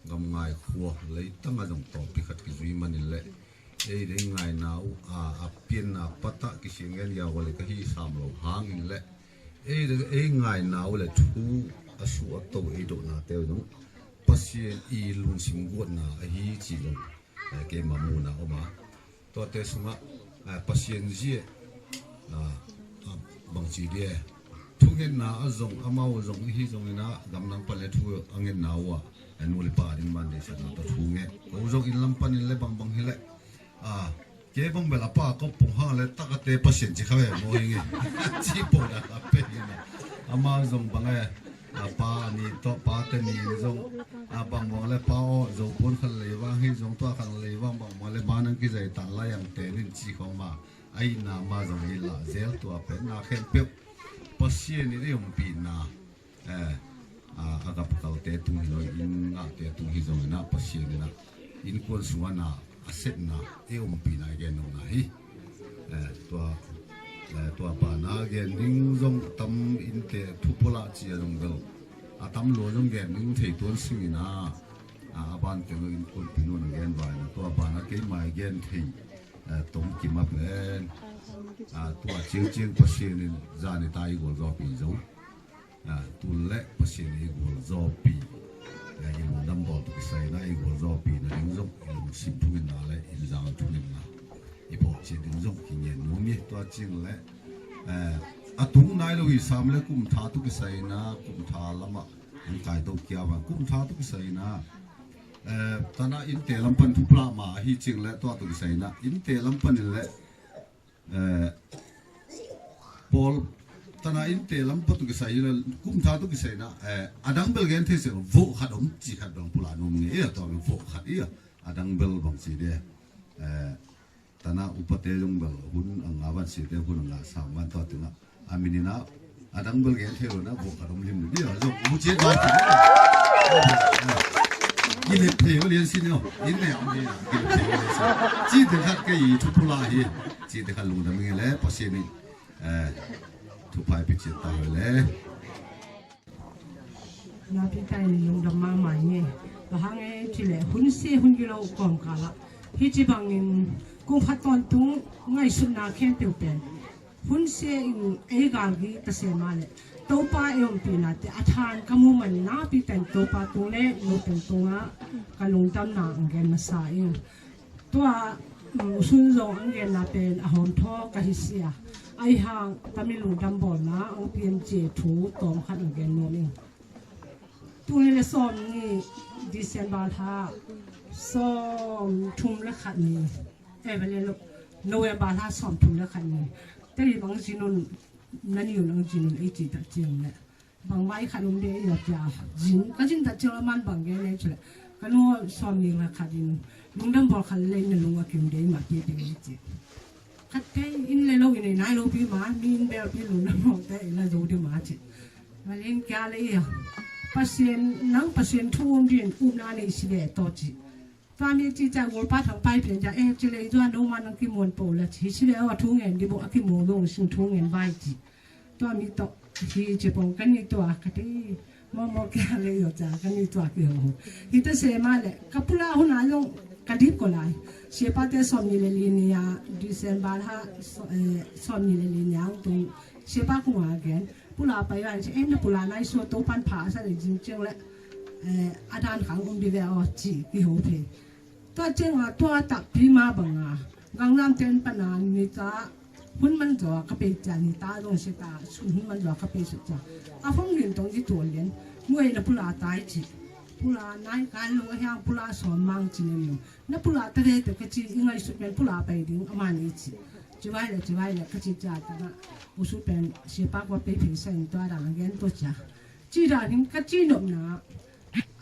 gamngai khua leitanga zong tawpi khat kizui manin le ei dei ngaina uh a, a pianna patah kisiang gen ya wale ka hi sam lo hangin le ei dei, ei ngaina uh le thu a su a to ei dohnate uh zong Pasian i lungsim guatna ahi ci zong, eh, keima muna om a. Tuate sungah, ah, Pasian zia, ah, ah, bangci dia thungetna a zong amau zong ihi zong inah gamdang pan le thu a ngetna uh ah, eh, nu le pa ding man deisakna tawh thu nget ko zong inn lam panin le bangbang hi le, ah, ke bang bel a pa kop pong hang le takate Pasian ci kha ve maw hi nge. Ci pong na kha pe hi na ama zong bang e. A pa a ni tawh pa te ni zong, a bangbang le pa aw zo puan khat lei vang hi zong tua khat lei vang bangbang le ma nang kizai tan lai ang te nin ci khawng ma a itna ma zong i lah zel tua pen na khempeuh Pasian in i umpihna, eh, a, a gapkalte tung hi lo in ngahte tung hi zong inah Pasian inah innkuan sungah na a sepna i umpihna i gen nopna hi. Eh, tua, eh, tua pana gen ding zong tam innte thupulak ci a zong bel a tam lua zong gen ding thei tuan singina, ah, a ban teng lo innkuanpi nuan a gen vaina tua pana keima i gen thei, eh, tom kim a pen, ah, tua ciangciang Pasian in zani ta i gualzawpi zo. Ah, tul le Pasian i gualzawpi, eh, i lungdam bawl tu kisaina i gualzawpi na ding zong i lungsim thungetna le i zang thungetna i pawh ci ding zong ki ngen nuam i tua cing le, eh, a tung nai lo hi sam le kum tha tu kisaina kum tha lamah an kai to kia va kum tha tu kisaina, eh, tanah innte lam pan thupla ma ahi cing le tua tu kisaina innte lam pan in le Eh, Paul, tana innte lam patu kisai hi la, kum tha tu kisai na, eh, a dang bel gen thei se, voh khat om, ci khat dong pula num nge, ia tua bel voh khat ia, a dang bel bang ci de. Eh, tana upate dong bel hun a nga van ci de, hun a nga sam van tua tinga. A minin a, a dang bel gen thei lo na, voh khat om lim lo dia, zong mu ciat vai. Gilep thei lo lian sin lo, in ne om dia, gilep thei lo lian sin. Ci de khat ka i thu pula hi, ci de khat lungdam nge le, Pasian in, eh, thupha i pia ciat ta hi le. Napi ta in lungdam mahmah nge. Bang hang e ci le, hun se hun gilo kawmkal ah. Hi ci bangin, kong khat tawntung ngaihsutna khempeuh pen hun sia in ei galgi ta se mah le Topa ei ompihnate a than ka mu man napi ten Topa tung le no pen tungah ka lungdamna ang gen masa ing. Tua, um, sun zong ang genna pen a hawm thaw ka hi sia. Ahi hang tami lungdam bawlna ang pian cia thu tawm khat ang gen nuam ing. Tuni le sawm ni December thla sawm thum le khat ni. Eh, bale lo. November thla sawm thum le khat ni. Tei bang zinun, na ni un ang zinun ei ci ta ciang le. Bang vai khat um de ei la pia. Zin, ka zin ta ciang la man bang ge le ci le. Ka nu sawm ni le khat in. Lungdam bawl khat le na lung a kim de ma pia de ei ci. Khat te in le lo in ei nai lo pi ma, mi in bel pi lungdam bawl te ei la zo de ma ci. Malin kia le ia. Pasian, nang Pasian thu um din, um na nei si ve to ci. Tua mi ci ca gol pa thang pai pian ja, eh, ci le i zua no ma nang ki muan po la ci, si le awa thu ngen di bo a ki muan dong sing thu ngen vai ci. Tua mi to, hi ci pong kan ni tua ka te, mo mo kia le yo ca, kan ni tua ki ho. Hi ta se ma le, ka pula hun a long, Ka dip ko lai. Siapate sawmnih le li ni a, December ha, saw-, eh, sawmnih le li ni a ang tung. Siapa kung a gen. Pula pai ran si, em, na pula nai sua Topan pha sa le jing ciang le. Eh, a dan khang um di ve aw ci ki ho phe. Tua ciang a, tua takpi ma bang a. Gangnam ten pana ni ta hun man zaw ka pei cia ni ta dong si ta, sun hun man zaw ka pei sut cia. A phone ring tong i tual lian. Nuai na pula tai ci. Pula nai kan lo a hiang pula sawm mang ci ne ni. Na pula ta ve te ka ci i ngaihsut pen pula pai ding a man i ci. Ci vai le, ci vai le ka ci cia ta na. U su pen siapa kua pei pei sa in tua dang a gen tua cia. Ci dan in ka ci nopna.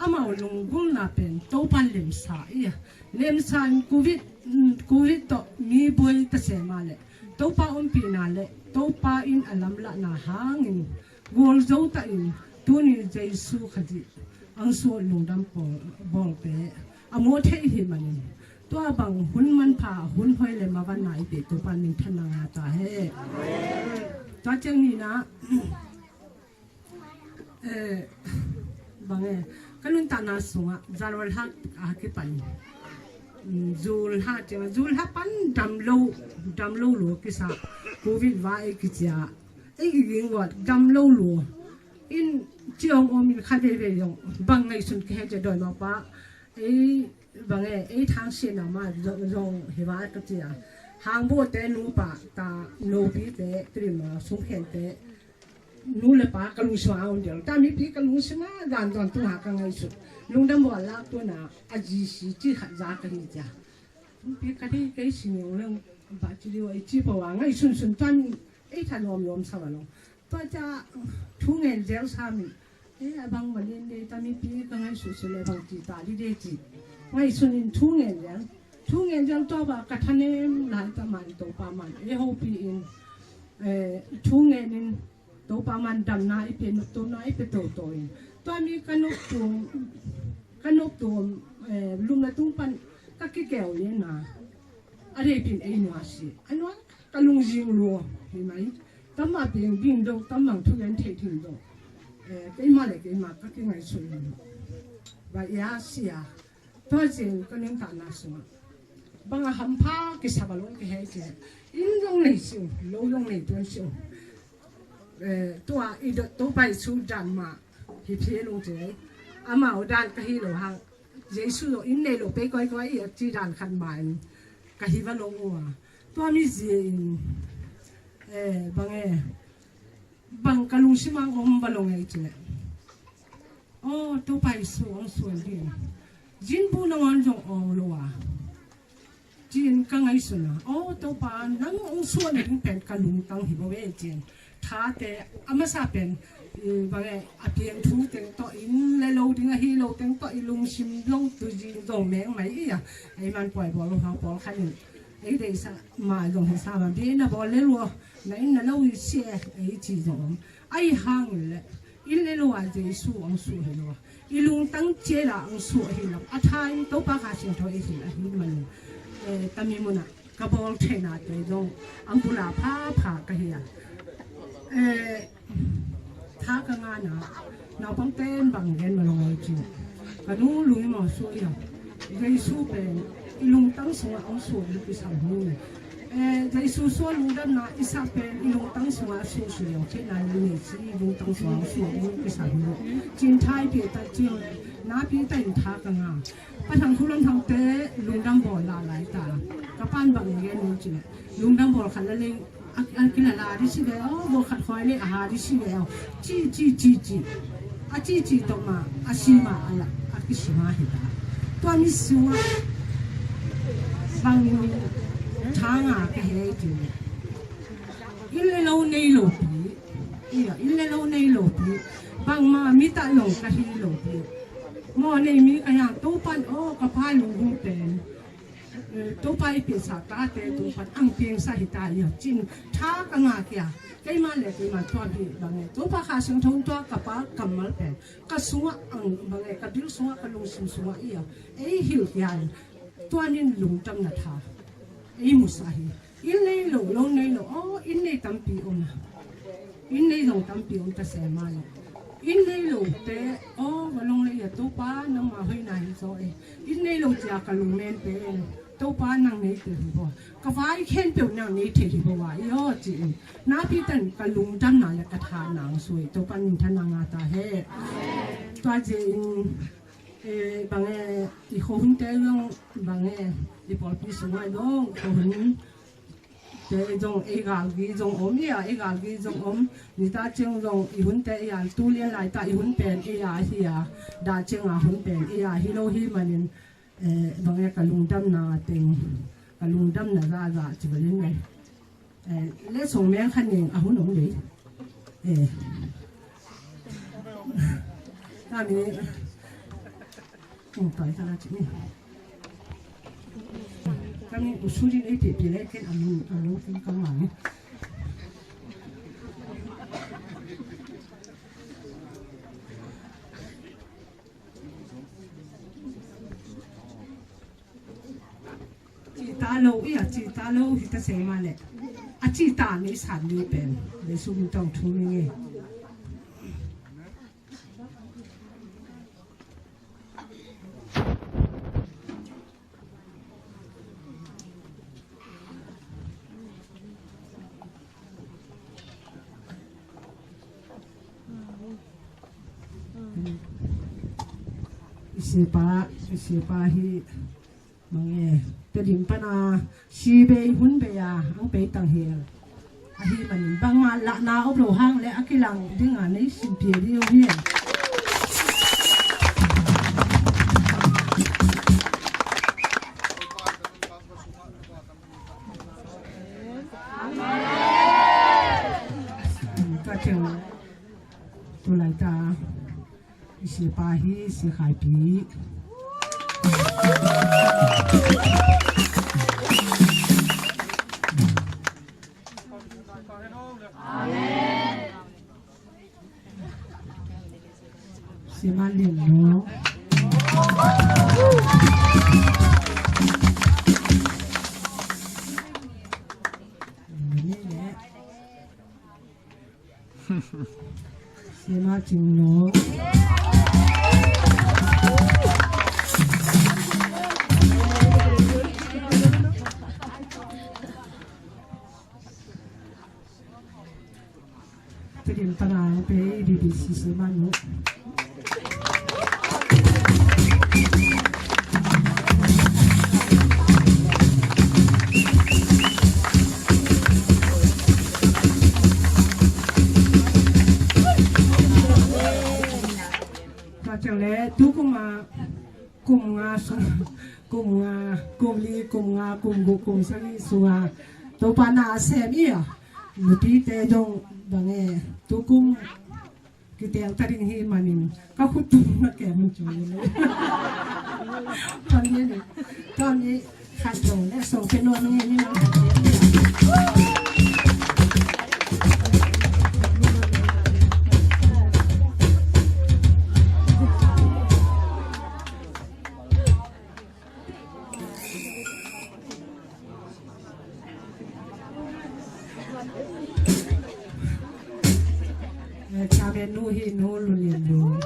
Amau lunggulna pen Topan lemsa i a. Lemsa in covid, mm, covid tawh mi buai ta se ma le. Topa ompihna le Topa in a lamlahna hangin gualzo ta in tuni Jesu Khazih ang suah lungdam pawl, bawlte a muh theih hi manin tua bang hun manpha hun hoi le mavanna i pe Topa min thanna nga ta he. Tua ciang ni na Eh, bang e, ka nuntakna sungah January hak a kipan. Mm, Jul hak ciang, Jul hak pan dam lo, dam lo lua kisa. Covid va e kicia. Ei giging wat dam lo lua. In ciang om in kha veve yong. Bang ngaihsun ke he cia doi ma pa. Ei bang e, ei thang sian a ma zong, zong hi va ka cia. Hang bo te nu pa ta, no pi te, krim a, sung khen te. Nu le pa ka lungsim a om dial. Ta mipi ka lungsim a dan dawn tung ha ka ngaihsut. Lungdam bawl lak tuna a G C ci khat za ka hi cia. Mipi ka dei kei sing yong leng ba ci liu a i ci pawa ngaihsun sun tuan ei tha nuam nuam sa va long. Tua cia thu ngen zel sa mi. Eh, a bang malin dei ta mipi ka ngaihsut sun le bang ci ta di dei ci. Ngaihsun in thu ngen zel. Thu ngen zel tua ba ka thanem lai ta man Topa man. Eh, hopi in. Eh, thu ngen in Topa man damna i pe, noptuamna i pe toto in. Tua mi ka noptuam, ka noptuam, eh, lum le tung pan ka kikeu le na. A dei pin ei nua si. A nua ka lungzing lua. Hi mai. Tam a piang ding dong, tam mang thu gen thei ding dong. Eh, keima le keima ka kingaihsun. Ba ia sia. Tua zin ka nuntakna sungah. Bang a hampha kisa ba long ka hei cia. Inn long nei siu, lo long nei tuan siu. Eh, tua i dot to pai su dan ma hi phi long cia. Amau dan ka hi lo hang. Jesu lo inn nei lo pei koi koi i a ci dan khat ma in. Ka hi va long ua. Tua mi zia in. Eh, bang e. Bang ka lungsim ang om ba long ei cia. Oh, Topa Jesu ang suan ding. Zin bu nangawn zong awng lo a. Cin ka ngaihsun a. Oh, Topa nang ang suan ding pen ka lungtang hi bo ve cin. Thate a masa pen, eh, bang e, a piang thu teng tawh in le lo ding a hi lo teng tawh i lungsim lo tu zin zong meng mai i a. Ei man puai bawl lo hang pawl khan in. Ei deisa ma zong hi sa ma bi na bawl le lo. Na in na lo i sia ei ci zong. Ahi hangin le, inn le lo a Jesu ang suah hi lo a. I lungtang ciel a ang suah hi lo. A tha in Topa Kha Siangtho i hilh ahi manin. Eh, tami munah ka bawl theina te zong ang bula phapha ka hi a. Eh, tha ka ngana, naupang ten bang gen ma lo ngai ci. Ka nu lui ma suah i a. Jesu pen i lungtang sungah ang suah i kisam hi. Eh, Jesu sua lungdamna i sak pen i lungtang sungah a suah suah lo kei na ni nei si i lungtang sungah a suah i kisam hi. Cin thai pi ta cin na pi ta in tha ka nga. Pa thang khu lam thang te lungdam bawl la lai ta. Ka pan bang ngen ni cin lungdam bawl khat la leng a, a kila la di si ve o bo khat khoi le a ha di si ve o. Ci, ci, ci, ci. A ci ci tawh ma a si ma a la a kisi ma hi ta. Tua mi sua bang thanga ka he ti. Inn le lo nei lo pi. Ia, inn le lo nei lo pi. Bang ma mi ta lo ka hi lo pi. Mo nei mi ka yang to pan o ka pa lu hu pen. Eh, Topa i pisa tate tung pan ang piang sa hi ta ia cin tha ka nga kia. Keima le keima tua bi bang e. Topa Kha Siangtho tua ka pa kammal pen. Ka sungah ang bang e ka bil sungah ka lungsim sungah ia. Ei hil kia. Tua nin lungdamna tha. Ei musa hi. Inn nei lo, lo nei lo. Oh, inn nei tampi om. Inn nei zong tampi om ta se ma le. Inn nei lote, aw, va long lei a, Topa nangmah hoihna hi zaw e. Inn nei lo cia ka lungmen pen, Topa nang nei thei hi baw. Ka vai khempeuh nang nei thei hi baw a, i aw ci-in. Napi tan ka lungdamna le ka thanna ang sui, Topa minthanna ngah ta hen. Tua ci-in, eh, bang e, i khuahunte zong, bang e, i pawlpi sungah zong, khuahun te zong ei galgi zong om hi a, ei galgi zong om. Nitah ciang zong i hunte ei a, tu lian laitah i hun pen ei a hi a, dah ciang a hun pen ei a hi lo hi manin, eh, bang e ka lungdamna teng, ka lungdamna zahzah ci bel in, eh, letsong meng kha ning a hun om lei. Eh. Tami, ung pai ka la ci ni. Kami usulin ei pihpih leh ken a min a lo ken ka mang. Cita lo, i a cita lo hi ta se mah leh. A cita ni san ni pen. Lei sum tong thu ni nge. I siapa, i siapa hi. Mange, Tedim pana si bei hun bei a, ang bei tang hel. Ahi manin bangmah lahna om lo hang leh a kilang ding a nei sim pia ding hi. Ka teng tulai ta. I siapa hi, Sia Khai Pi. Amen. Sia Ma Lian Lo. Sia Ma Cing Lo. Tedim pana pe B B C Sia Ma Nu. Tua ciang leh tu kum a kum nga sung, kum nga, kum li, kum nga, kum guk, kum sagih sungah Topa na a sem i a, nupite zong bang e, tu kum kiteng ta ding hi manin ka khut tung na kem mun cu le. Tua ni, tua ni khat zong le song pe nuam nge ni na. Eh, Chairman nu hi, Nu Lun Lian Lun.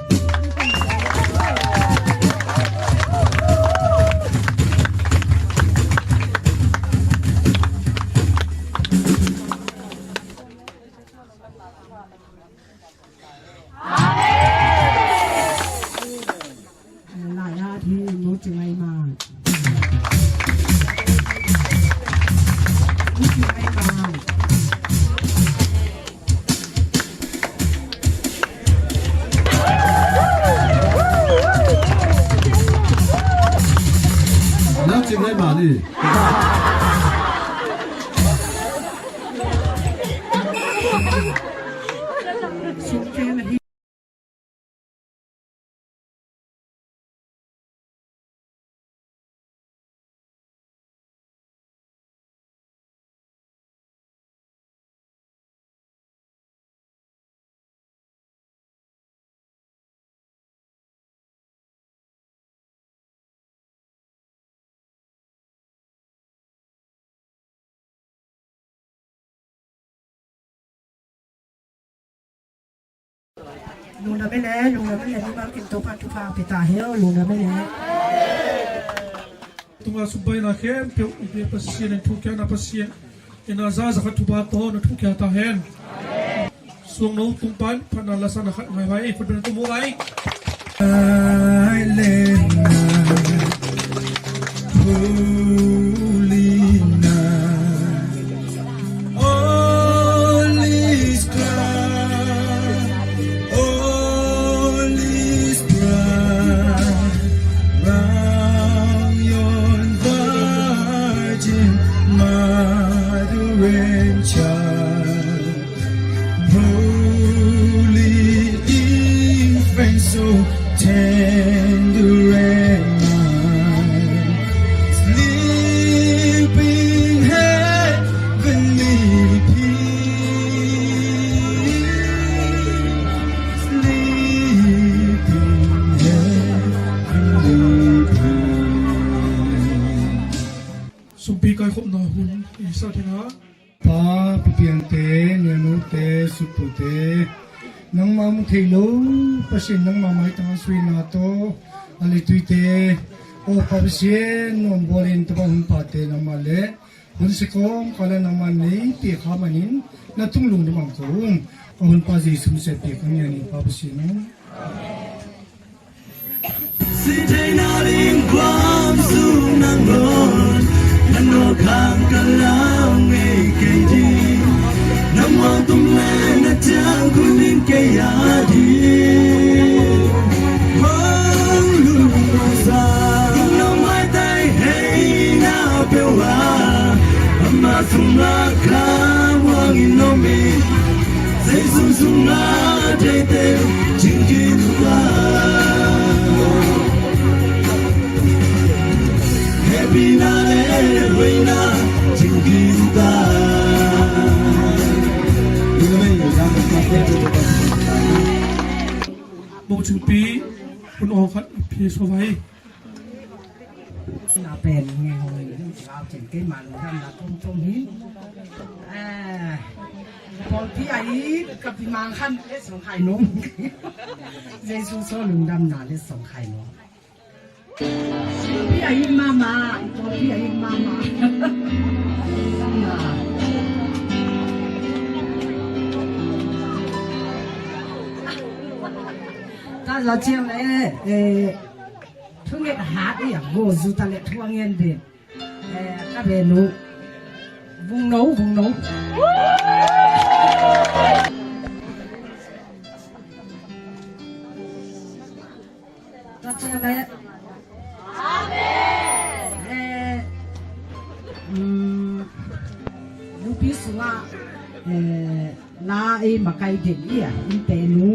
Lai a thi Nu Cing Ai Mang. Nu Cing Ai Mang. Lungdam e le, lungdam e le, mimal kim Topa'n thupha pia ta hen, lungdam e le. Tunga sumbaina khempeuh i biak Pasian in, thukhiakna Pasian in a za za khat thupha tawh na thukhiak ta hen. Suangno tung pan phatna lasa na khat ngai vai, khut beng tung mu vai. Holy night, all is quiet, all is bright round yon Virgin Mother and Child. Holy infant, so tender and mild, sleep in heavenly peace, sleep in heavenly peace. Sumpi kaikhopna hun i sa ding a, Pa, pipiangte, nianute, sutpute, nangmah mu thei lo Pasian, nangmah maitang a suina tawh a leituite, aw Pa Pasian, nuam bualin tabang hun pate nangmah le hun si kawmkal ah nangmah nei piak kha manin na tung lungdam ang ko ung. A hun pa Jesu min suang piak ka ngian hi Pa Pasian aw. Sitei na ling kuam sung nang lon, nang lon khang ka lau ngei kei ding. Nang muang tung le na ciang kun in kei a ding. Hong lung sa, nang mai tai hei na peuh a, ama sung la ka muang in om in. Jesu sung a teitei cingkim ta. Hehpihna le huaina cingkim ta. Mawh Cingpi, hun awng khat pia suak vai. Na pen nge hong in lau cen kei ma lungdamna tomtom hi. Eh, pawlpi a i ka pi mang khan le song khai nong. Jesu so lungdamna le song khai nong. Pawlpi a i mama, pawlpi a i mama. Lungdamna. Ta za ciang le, eh, Thunget hat i a go zu ta le thu a ngen den. Eh, ka benu. Vungno, vungno. Ka cia le. Eh, mm, nupi sunga, eh, la i makai den i a, in te nu.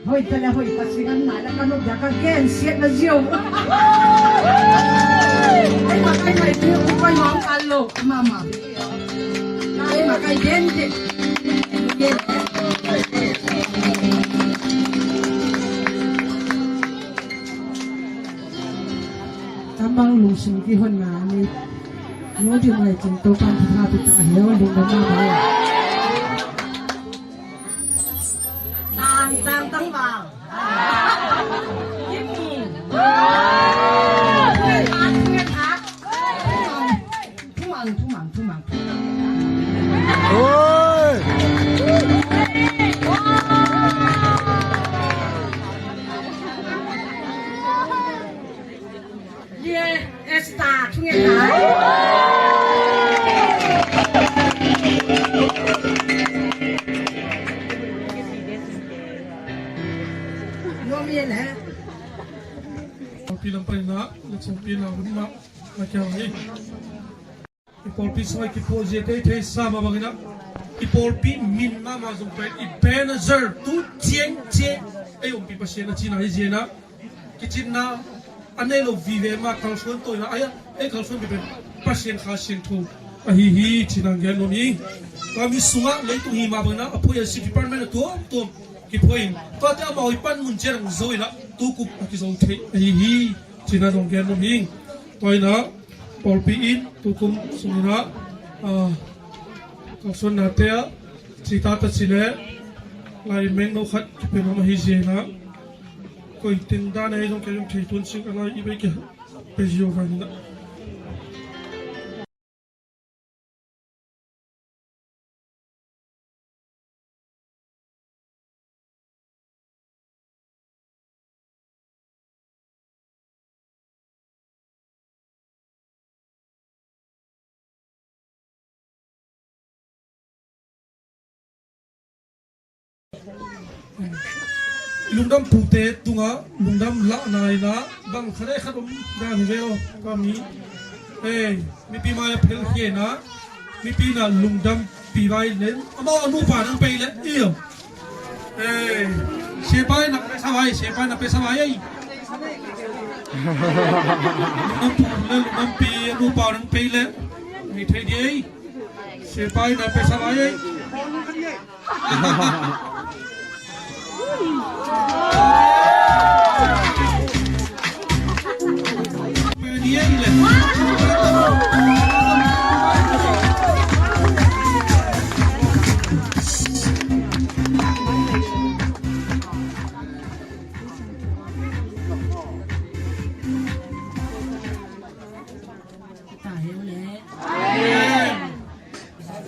Hoih ta le hoih ta singan nai la ka nop dia ka gensiatna zia. Ei ma kai mai tu ku kai ma ong kal lo mama. Ei ma kai den den. Den. Tambang lungsim kihonna ni. Nodi mai cin to pan thupha pia ta heo lungdam mama. Tang, tang, tang, bang. Kim. Oi. Tumang, tumang, tumang, tumang. Oi. Ye, Esther, thunget lai. Nuam ye le. Pawlpi lam paina, le chawpi na hun ma, la kia hi. I pawlpi sungah i kiphuahzia teitei sa mah bangin ah, i pawlpi min mahmah zong pen i banner tu ciang ciang ei ompih Pasian a cihna hi ziain ah, kicinna a nei lo vive mah kalsuan tawh inah, ei kalsuan pen Pasian Kha Siangtho ahi hi cihna gen nuam hi. Tua mi sungah leitung hi mah bangin ah a phuai a si department a tuamtuam kiphuai in, tuate amau i panmun ciang zo inah tukum a kizo thei ahi hi cihna zong gen nuam hi. Tua inah pawlpi in tukum sung inah, ah, kalsuannate ah cita ta ci leh Lai meng no khat kipe mama hi zena, koi teng dan ei zong kei zong thei tuan sik a lai i bei kei pe zio vai na. Lungdam pute tunga lungdam lahna ina bang khat e khat om dan hi ve aw ka mi. Ei, mipi mai a phel hiena mipi na lungdam pi vai len ama a nupa nang pei le iyo. Ei, sepai na pesa vai, sepai na pesa vai ei. Lungdam pu le lungdam pi a nupa nang pei le. Ei thei di ei. Sepai na pesa vai ei.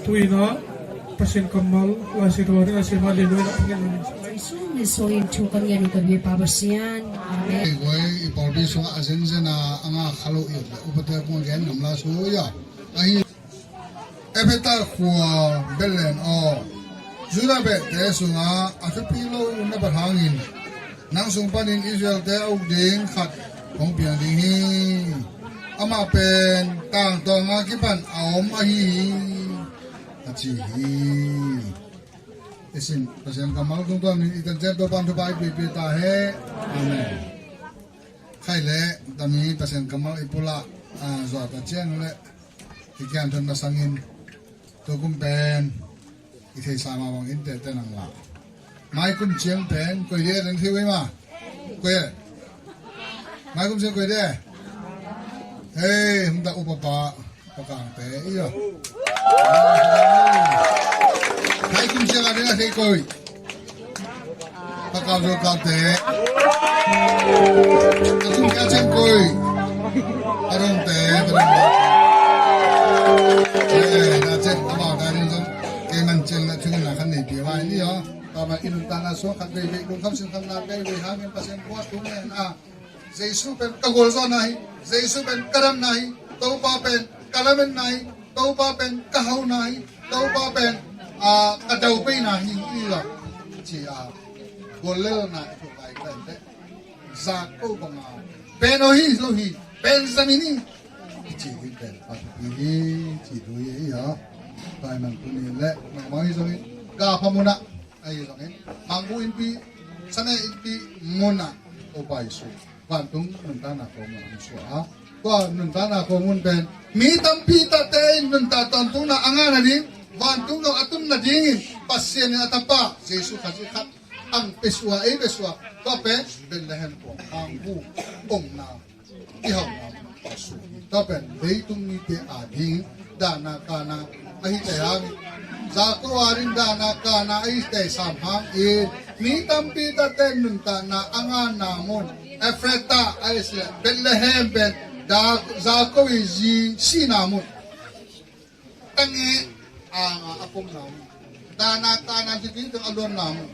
Tuina Pasian kammal Lai Siangtho a ding a siama lian nuai na ngen. Jesu min suangin thu kan ngen uh ka biapa Pasian. Amen. Ei guai i pawlpi sungah a zenzen a a nga kha lo i upat le upate kung a gen ngam la su ia. Ahi Efeta khua Bethlehem aw, Judah behte sungah a thupi lo na bat hangin nang sung panin Israelte a uk ding khat hong piang ding hi. Amah pen tangtawng a kipan a om ahi hi, a ci hi. I sin Pasian kammal tungtawnin i tancian Topan thupha i pipi ta he. Amen. Khai le tami Pasian kammal i pulak a zuat a ciang le i kian thon masangin tukum pen i theisa ma bangin tete nang la. Mai kum ciang pen koi dia dan thiu i ma. Koi e. Mai kum ciang koi dia. Hei, hum ta upapa. Pakangte iyo. Mai kum ciang a dia thei koi. Pakau zo kau te. Ka kum ka ceng koi. Ka dong te, ka dong te. Eh, na ceng, ka mau ta rin zong. Kei man ceng na ceng na kan nei pia vai ni yo. Ka man inun ta na so kan bei bei, dong kam sin kan na bei bei, ha, men pa sen buat dong nen a. Jesu pen ka gualzawhna hi, Jesu pen ka damna hi, Topa pen ka lametna hi, Topa pen ka hauna hi, Topa pen, ah, ka daupeina hi, i la ci a guallelna i thuak lai ka ente. Jakob banga pen aw hi lo hi, Benjamin hi, i ci hi pen Pathian hi, ci thu hi a. Pai man tuni le, nangmah hi zongin, ka phamuna, ahi zongin, mangbu inpi, sane inpi, muna, Topa Jesu. Vantung nuntakna khuamun hong suah a. Tua nuntakna khuamun pen mi tampi tahte in nuntak tawntungna a ngah nading, vantung gam a tun nadingin Pasian in a tapa Jesu Khazih khat ang pe suah, ei pe suah. Tua pen Bethlehem khuang hang bu omna i hauhna mun a suah hi. Tua pen leitung mite ading dahna kahna ahi tei hangin, Jakob a ding dahna kahna ahi tei sam hangin, mi tampi tate nuntakna a ngahna mun Efrata ahi sile Bethlehem pen Da-, Jakob i zi sihna mun. Tangi a, a pomna mun. Dahna kahna zi ding teng a luanna mun.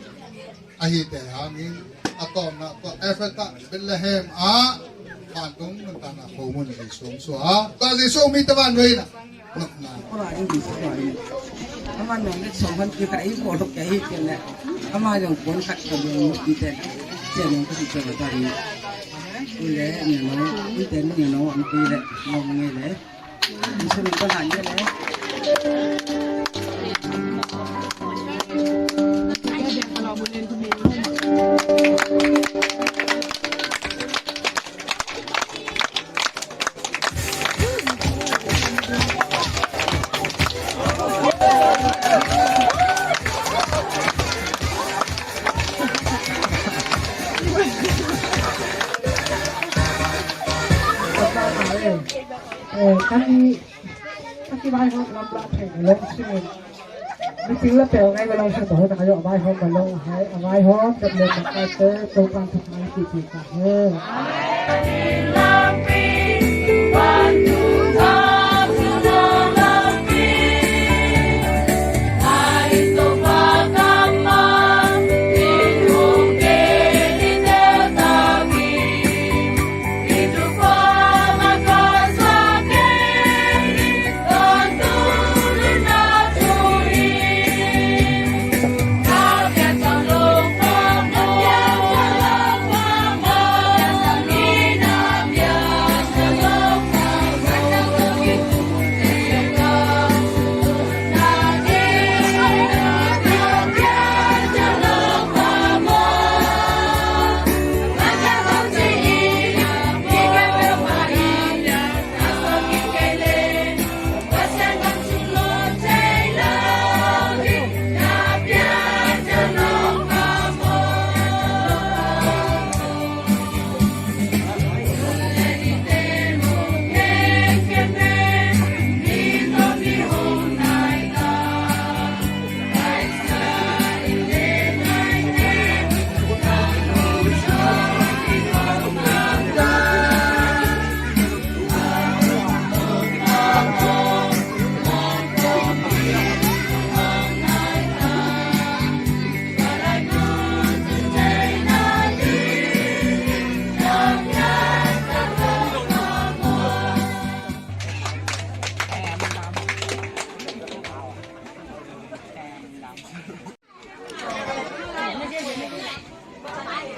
Ahi tei hangin a tawpna tua Efrata Bethlehem ah vantung nuntakna khuamun Jesu hong suah a. Tua Jesu mite vanveina nopna. Ama nong le song han pi khat ahi ko lok ahi ken le. Ama jong kon khat ko jong pi ten. Chen nong ko si chen ta ni. Ule ni no, pi ten ni no ang pi le. Nong ni le. Eh, kan, kan kibai hong lam la thei lo sing. Meeting la pel ngai va lo sa, baho na ka yo a vai hom va lo hai, a vai hom dap le ka kai te, Topa thupha kipia ta hen.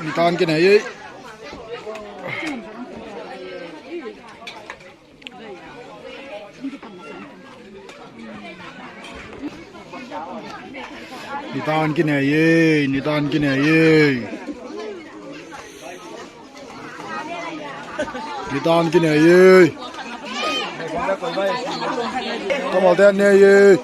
Nitan kinei ei. Nitan kinei ei, nitan kinei ei. Nitan kinei ei. Ka malte an nei ei.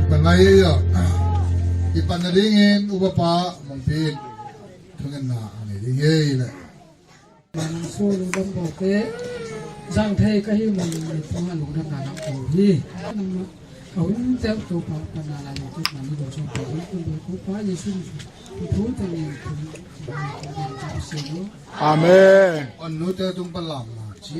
Panai ya, i pan na dingin upa pa mong pin thungen na ang ding ei le. Nang su lungdam ko te, zang thei ka hi mong ni thong a lungdam na nang ko hi. Nang ka hun teu to pa pa na la ni tu ma ni do so pa ni tu ko pa Yesu ni thu te ni thu. Amen. On nu te tung pa lam na chi.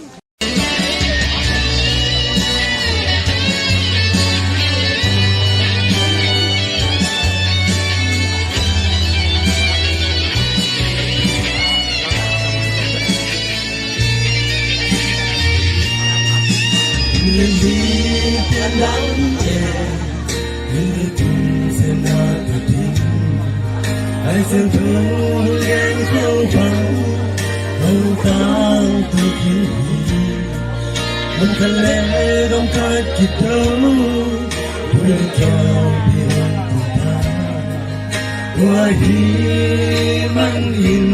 Tua ahih manin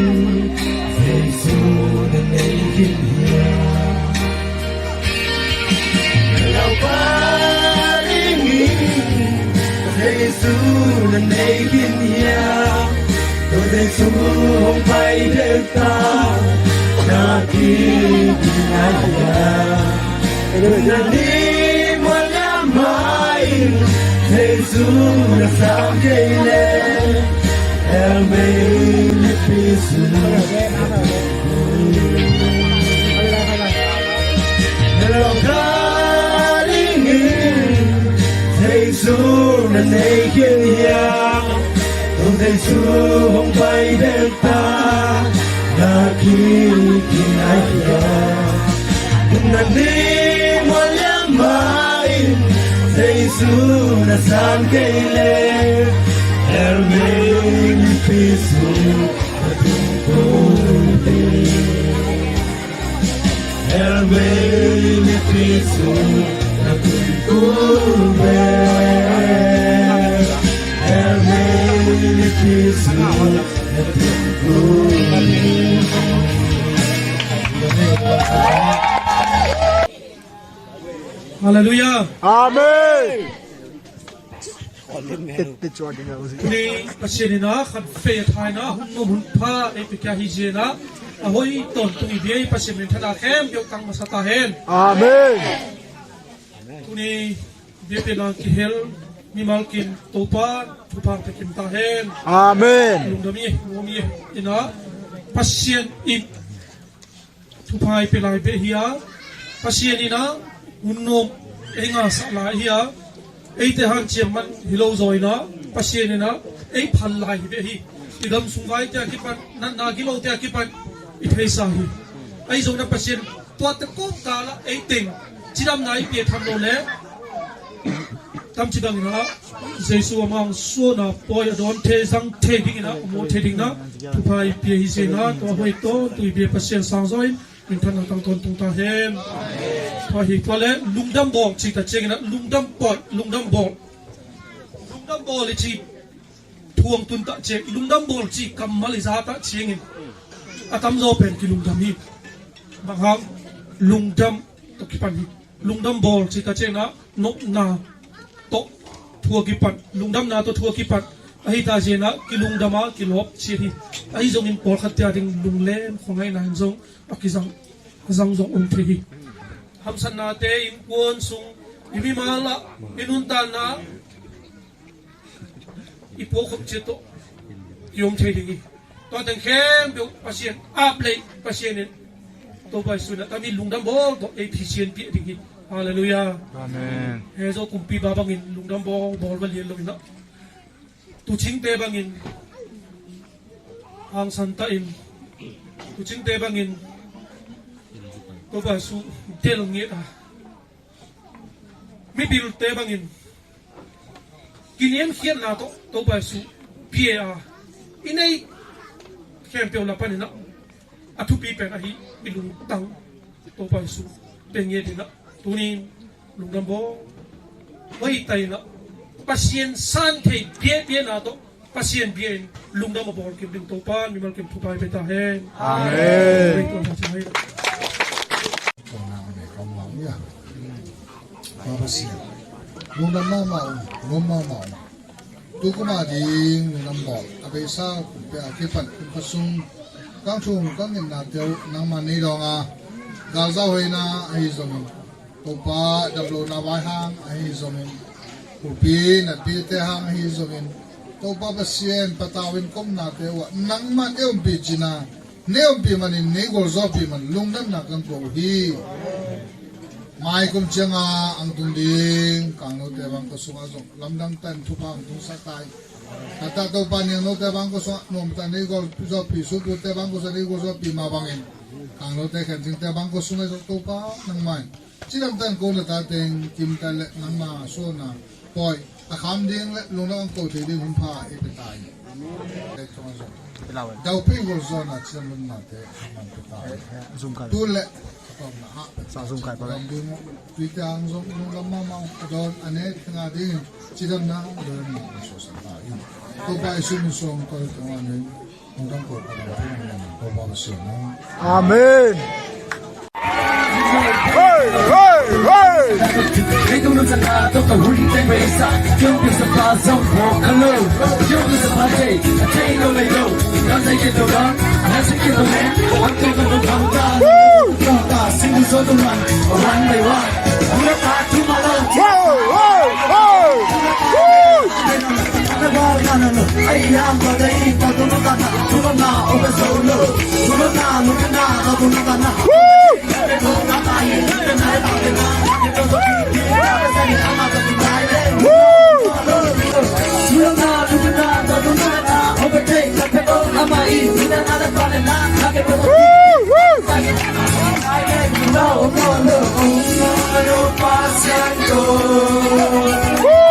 Jesu na nei khin hiam? Lau pa dingin Jesu na nei khin hiam? Tua Jesu hong pai dek ta, na kikhin a hiam? Tuni mual liang mah in Jesu na sam kei leh, Hermei mipi sung na tung kul ve. Lau pa dingin Jesu na nei khin hiam? Tua Jesu hong pai dek ta, na kikhin a hiam? Tuni mual liang mah in Jesu na sam kei leh, Hermei mipi sung na tung kul ve. Hermei mipi sung na tung kul ve. Hermei mipi sung na tung kul ve. Halleluiah. Amen. Tuni Pasian in a khat vei a thaina hun nuam hun pha ei pia hi zen a, a hoih tawntung i bia i Pasian minthanna khempeuh tang masa ta hen. Amen. Tuni biakpiakna kihel mimal kim Topa thupha pia kim ta hen. Amen. Lungdam i, lungdam i. Ina Pasian in thupha i pia lai bek hi a, Pasian in a hun nuam ei ngahsah lai hi a, eite hanciam man hi lo zaw in a, Pasian in a ei phal lai hi bek hi. I gam sung vaite a kipan, natna gilote a kipan i theisa hi. Ahi zongin a Pasian tuate kawmkal ah ei teng cidamna i pia tham lo leh, tamci bangin a Jesu a mang suahna pawi a dawn thei, zang thei dingin a, a muak thei dingin a thupha i pia hi zen a, tua hoih tawntung i bia Pasian sang zaw in minthanna tang tawntung ta hen. Tua hi, tua leh lungdam bawl cih ta ciangin a, lungdam pawi, lungdam bawl, lungdam bawl i cih thu hong tun ta ciang, i lungdam bawl cih kammal i za ta ciangin a tamzaw pen kilungdam hi. Bang hang? Lungdam tawh kipan hi. Lungdam bawl cih ta ciangin a nopna tawh thu a kipan, lungdamna tawh thu a kipan ahi ta zen a, kilungdam a kilawp ciat hi. Ahi zongin pawlkhatte a ding lungleng khuangaihna in zong a kizang, a zang zong om thei hi. Hamsatnate innkuan sung, i mimal ah, i nuntakna, i puakkhop ciat tawh i om thei ding hi. Tua teng khempeuh Pasian ap lei, Pasian in Topa Jesu in a tami lungdam bawl tawh ei phisianpih ding hi. Halleluiah. Amen. He zaw kumpipa bangin lungdam bawl, bawl va lian lo in a, tuucingte bangin hangsan ta in, tuucingte bangin Topa Jesu del ngiat a, mipilte bangin kiniamkhiatna tawh Topa Jesu pia a, i neih khempeuh lak panin a, a thupi pen ahi i lungtang Topa Jesu pia ngiat in a, tuni in lungdam bawl, hoih ta in a, Pasian san thei biakpiakna tawh Pasian bia in lungdam a bawl kim ding Topa in mimal kim thupha i pia ta hen. Amen. Amen. Kong nang ne kong nang ia. Pa Pasian, lungdam mahmah ung, lungdam mahmah ung. Tu kum a ding lungdam bawl a beisa kumpi a kipan kumpi sung kang thung kang ngetnate uh nangmah nei dawng a, galzau hoihna ahi zongin, Topa damlohna vai hang ahi zongin, upi natpite hang ahi zongin, Topa Pasian patau in ka omnate uh ah nangmah ne ompih cihna, ne ompih manin, ne gualzawhpih man lungdamna kan ko uh hi. Mai kum cianga ang tung ding kangnote bang ka sungah zong lamdang tan thupha ang tungsak ta hi. Kata Topa, niangnote bang ka sungah nuamta ne gualzawhpih, sutute bang ka sungah ne gualzawhpih mah bangin, kangnote khencingte bang ka sungah zong Topa nangmah in cidam tan ko na ta teng kimta le nangmah suahna pawi a kham ding le lungdam ang ko thei ding hun pha i pia ta hi. Dau pei gol zona cidam lungna te a man pia ta hi. Tu le a tawpna ah sa zung kai pa le. Ding tui tiang zong lungdam mahmah a dawn a ne thinga ding cidamna a dawn ma a suasa ta hi. Topa Jesu min suang ko tawh a ne. Amen. Hey, hey, hey. Woo! Whoa, whoa, whoa. Woo!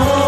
Woo!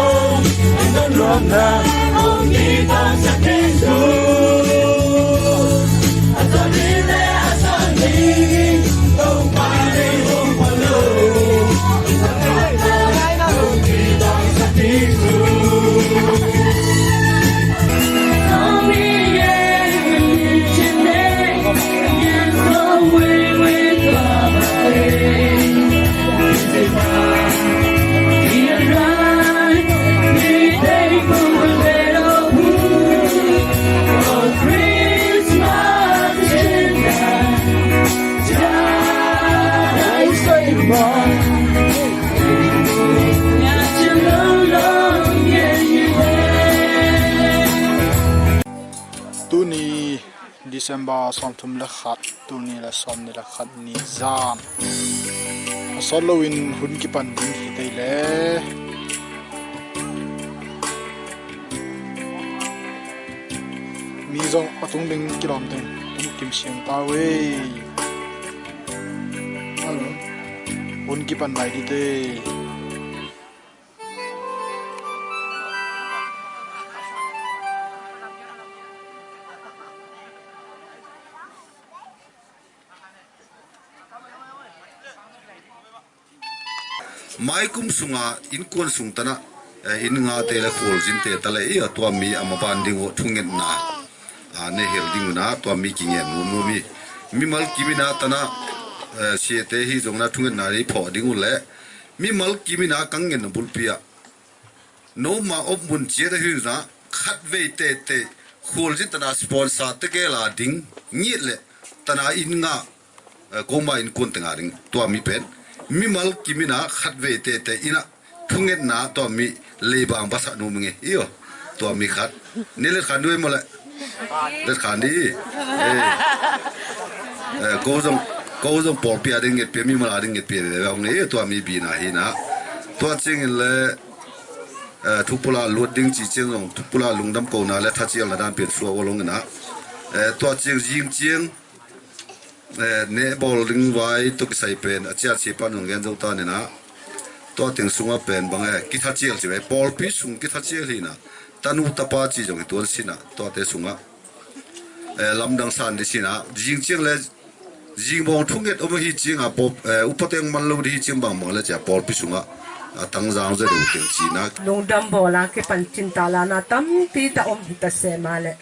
December sawmthum le khat, tul nih le sawmnih le khat ni zan. A sawt loin hun kipan ding hi tei le. Mi zong a tung ding kilawm ding tung kim siang ta uh ei. Hun kipan lai dite. Maikum sunga innkuan sung tanah, eh, inn ngate le khualzinte ta le i a tua mi a maban ding uh thungetna, ah, nei hel ding uh na tua mi kingen nuam nuam i. Mimal kim ina tanah, eh, siate hi zong na thungetna nei phawh ding uh le mimal kim ina kang ngen na bulpi ah noma op mun ciat a hi zong na khat vei tete khualzin tanah sponsor te gela ding ngiat le tanah inn ngah, eh, koma innkuan tengah ding tua mi pen mimal kim ina khat vei tete ina thungetna tua mi leibang basak nu ming e i aw. Tua mi khat ni let khan duai maw le let khan di. Eh, eh, ko zong ko zong pawlpi a ding ngetpia mimal a ding ngetpia ve ve hong ni tua mi bina hi na. Tua ciangin le, eh, thupula luat ding ci ciang zong thupula lungdam kona le thacialna dan pian suak aw long ina. Eh, tua ciang zing ciang eh, nehbawl ding vai tua kisai pen a ciat si pan zong gen zo ta nina. Tua teng sungah pen bang eh kitha cial ci vai pawlpi sung kitha cial hina. Tanu tapa ci zong hi tuan sina tuate sungah, eh, lamdang san di sina zing ciang le zing bawng thunget om hi cianga pop, eh, upateng man lo di hi ciang bang bang le cia pawlpi sungah a tangzang za ding teng cina. Lungdam bawla kipan cinta lana tampi ta om hi ta sema le.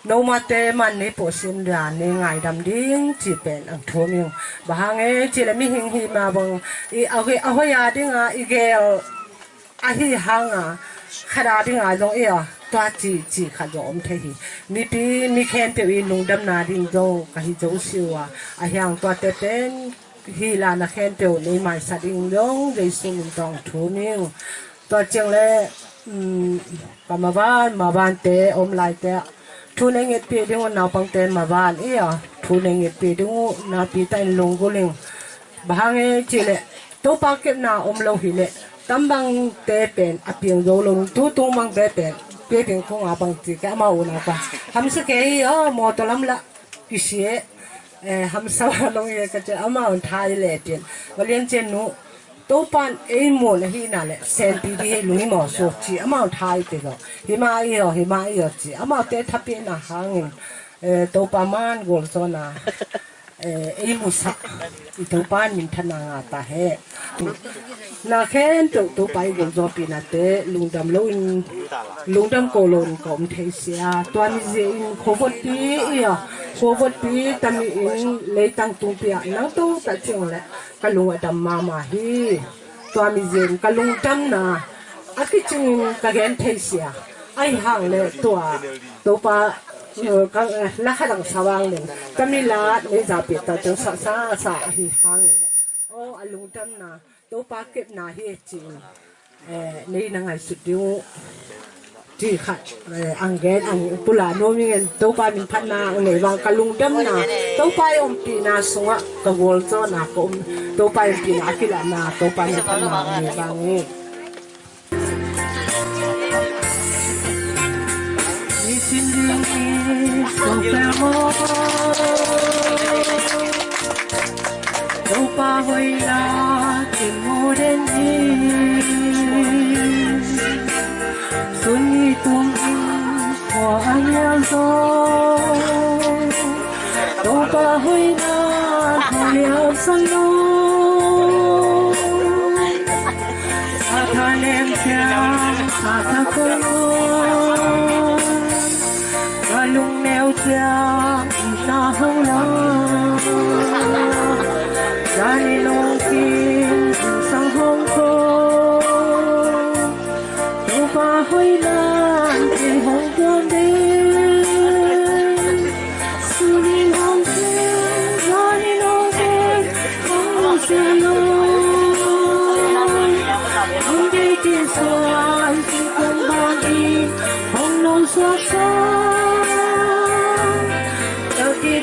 Nomate man nei pawh sin ria nei ngaidam ding ci pen ang thum ing. Bang hang e ci le mihing hi ma bang i a hoi a dinga i gel ahi hanga khada dinga zong i a tua ci ci khat zong om thei hi. Mipi mi khempeuh i lungdamna ding zong ka hi zo siu a ahi hang tuate pen hi lana khempeuh nei maisa ding zong Jesu min tawh ang thum ing. Tua ciang le, um, ka maban mabante om laite ah thu nei ngetpih ding uh naupangte maban i a thu nei ngetpih ding uh napi ta in lunggulh ing. Bang hang e ci le Topa kepna om lo hi le tambangte pen a piang zo lo tu tung bangte pen pia ding khong a bang ci ke amau unau pa hamsa ke i a mawtaw lam la kisia. Eh, hamsa long ye ka ci amau thai le tin valian cen nu Topan ei muan ahi na le senpi di hei lungi maw suak ci amau thai te lo. Hima i ho hima i ho ci amau te thapi na hangin, eh, Topa man gol so na, eh, ei musa i Topan min thana nga ta he. Na khen to Topa i gol zo pi na te lungdam lo in lungdam ko lo in ka om thei sia tua mi zia in khovot pi i a khovot pi tami in leitang tung pi a nang to ta ciang le ka lung a dam mama hi. Tua mi zin ka lungdamna a kicingin ka gen thei sia. Ahi hang le tua Topa, eh, ka, eh, na kha dang sa vang len ka mi la nei za pi ta teng sa sa sa ahi hang le. O a lungdamna Topa kepna hi e cin, eh, nei na ngaisut ding uh. Ti khat, eh, ang gen ang pula nuam ing en Topa min phatna ang nei vang ka lungdamna Topa i ompihna sungah ka gualzawhna ka om Topa i ompihna a kilahna Topa min phatna ang nei vang ing. Topa hoihna kimu den hi. Sun ni tung in khua a hial zaw Topa hoihna tholiau sa lo. Sa tha lem ciang sa tha kong ka lung neu ciang na hong la. Zani lung kim sang hong ko Topa hoihna kei hong tuan ding. Suni hong kim zani lung kim hong sia lo. Hong dei tin suan sin kong bang in hong nong suak sa.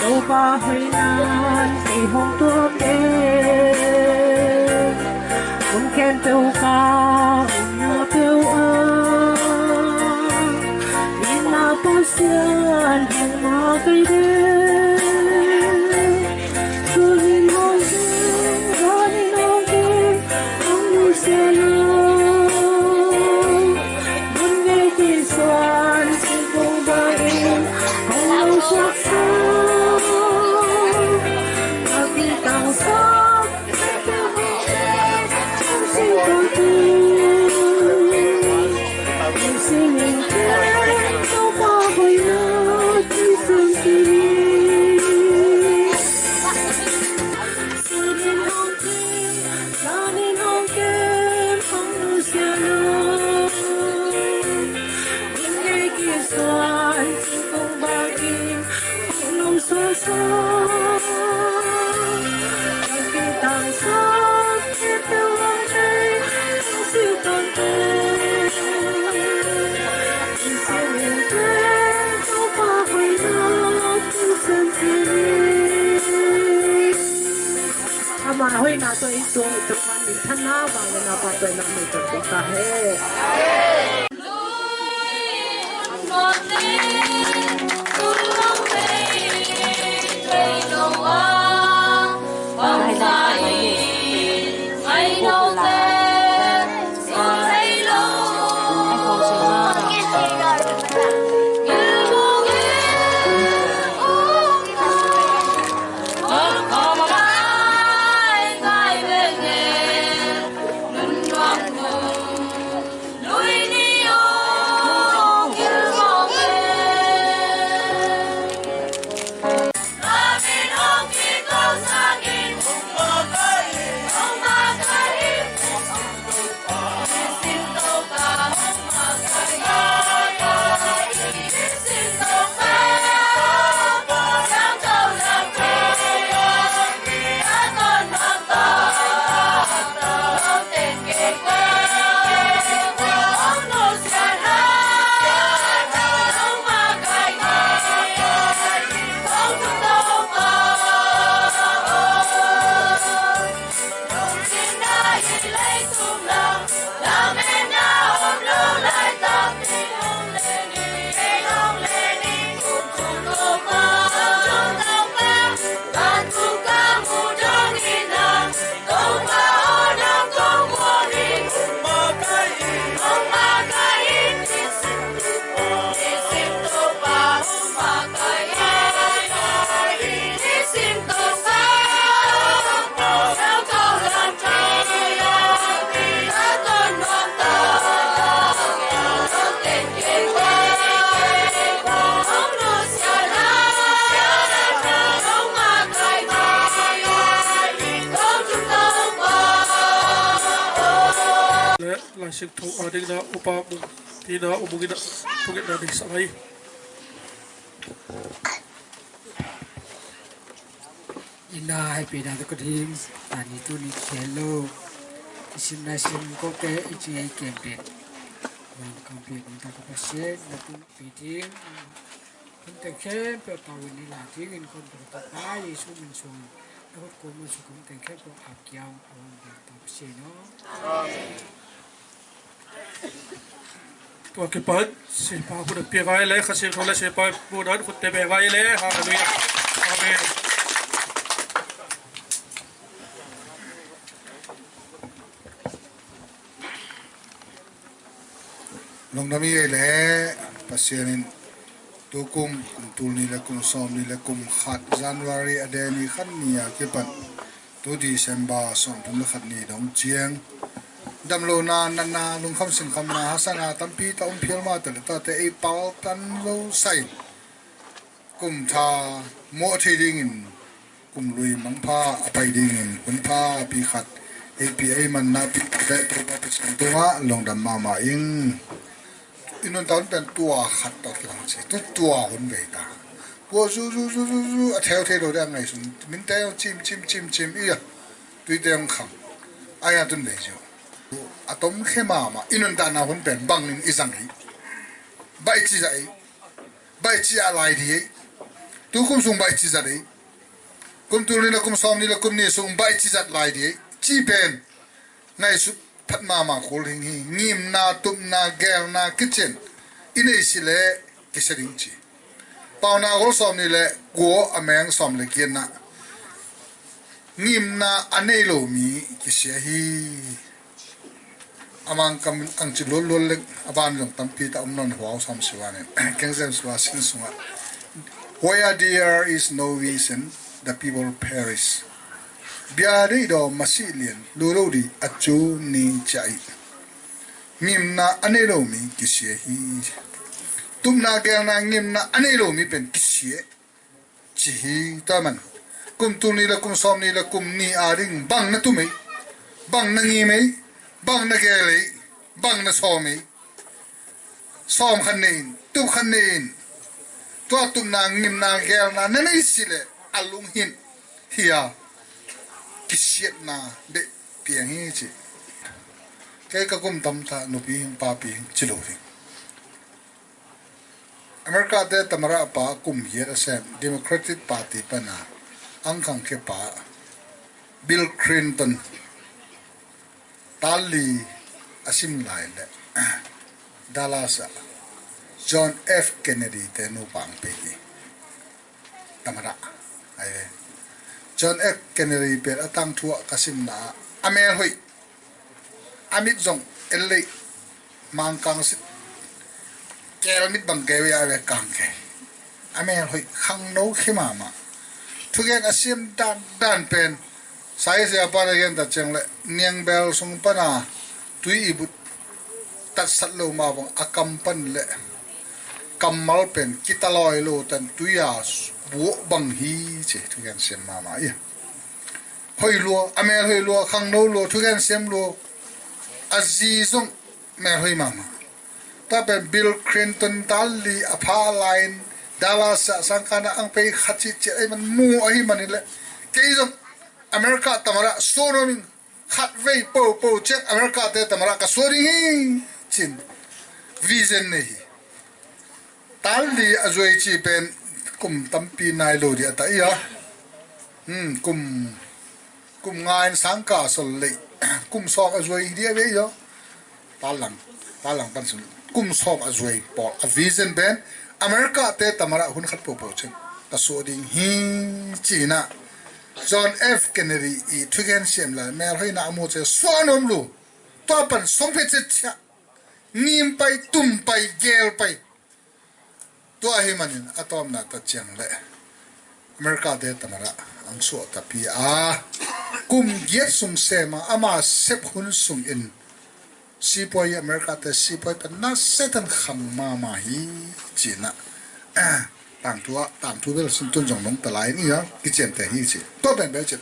Topa hoihna in kei hong tuak e. Hun khempeuh ka omna peuh ah itna Pasian hong makaih den. Tuni in hong kem, zanin hong kem, hong nusia lo. Mun ngei kisuan singkung bangin hong lo suaksa. A kitangsak Ama hoihna tawh i tuak, i tuak man, i thanna, vangliatna, pahtawina, mei tawh tuak ta hen. Laisik thu a dingin Upa Mung Tina, U Mung in thungetna nei sak hi. Ina hei pina te kut him, tani tuni khel lo. I simna sim ko te i ci ei kem pek. Wan kam pek ung ta ka Pasian, na tung pi ding. Hun teng khempeuh pau in i la dingin kon pek ta pa Jesu min suang. Na kut ko mun su kon teng khempeuh ap kiam a wan pek ta Pasian o. Amen. Tua kipan Sipa khut a pia vai le, Kha Siangtho le Sipa khut a khutte beh vai le. Halleluiah. Amen. Lungdam i ei le, Pasian in tukum, kum tul ni le kum sawm ni le kum khat, January a de ni khat ni a kipan tu December sawmthum le khat ni dong ciang damlohna, natna, lungkham sinkhamna, hasana tampi ta om phial mah ta le tate ei paltan lo sai. Kum tha muah thei dingin, kum lui mangpha a pai dingin, hun pha pi khat ei pi ei manna pi khat le Topa Pasian tungah lungdam mahmah ing. I nuntak hun pen tua khat tawh kilang ci. Tu tua hun vei ta. Tua zu zu zu zu zu a theu thei lo ding a ngaihsun. Minte hong cim cim cim cim i a. Tuite hong khang. A ia tun vei ziau. A tom khe mahmah. I nuntakna hun pen bangin i zang ei. Baih ci zah ei. Baih ci a lai di ei. Tu kum sung baih ci zat ei. Kum tul ni le kum sawm ni le kum ni sung baih ci zat lai di ei. Ci pen ngaihsut phat mahmah kul hing hi. Ngimna, tupna, geelna kician i nei si le kisia ding ci. Paunak a gol sawm ni le kua a meng sawm le giatna. Ngimna a nei lo mi kisia hi. A mangkam ang ci luallual leng a ban zong tampi ta om nawn huau sawm sivanin. King James version sungah, "Where there is no vision, the people perish." Bia deih daw masih lian lu lo di a cu ni ciah i. Ngimna a nei lo mi kisia hi. Tupna geelna ngimna a nei lo mi pen kisia ci hi. Tua man kum tul ni le kum sawm ni le kum ni a ding bang na tum ei, bang na ngim ei, bang na geel ei, bang na sawm ei. Sawm khat nei in, tup khat nei in. Tua tupna ngimna geelna na nei si le a lung hin hi a, kisiatna beh piang hi ci. Kei ka kum tamta nupi hing papi hing ci lo ding. America te tamara pa kum giat a sem Democratic Party pana ang khang khe pa Bill Clinton tal li a sim lai le Dallas ah John F Kennedy te nupa ang pei hi. Tamara ai ve. John F Kennedy pen a tangthu ah ka simna ah a mel hoih, a mit zong el lei, mangkang sit, keel mit bang kei ve a ve kang kei. A mel hoih khangno khe mahmah. Thugen a siam dandan pen sai sia pa na gen ta ciang le niangbel sung pana tui i but tatsat lo mah bang a kam pan le kammal pen kitalawi lo tan tui a buah bang hi ci. Thugen siam mahmah i. Hoih lua, a mel hoih lua, khangno lua, thugen siam lua. A zi zong mel hoih mahmah. Tua pen Bill Clinton tal li a pha lai-in Dallas ah sangkana ang pei khat cih ciah ei man mu ahi manin le kei zong America tamara suan om in khat vei popo ciang America te tamara ka suan ding hi cin vision nei hi. Tal li a zuai ci pen kum tampi nai lo di a ta i a. Hmm, kum kum nga in sangka sol lei kum sawm a zuai hi di a ve i a. Talang, talang pan sun kum sawm a zuai pawl a vision pen America te tamara hun khat popo cin ka suah ding hi cina. John F Kennedy i thugen siam lai mel hoihna a mu ce suah nuam lu. Tua pan song phe ciat ciah ngim pai, tum pai, gel pai. Tua ahi manin a tawpna ta ciang le America te tamara ang suah tapi a kum giat sung sema ama sep hun sungin sipuai America te sipuai pan na setan khang mama hi cina. Tangthu ah tangthu bel sun tun zong nong ta lai ni a kician te hi ci. Tua pen bel cin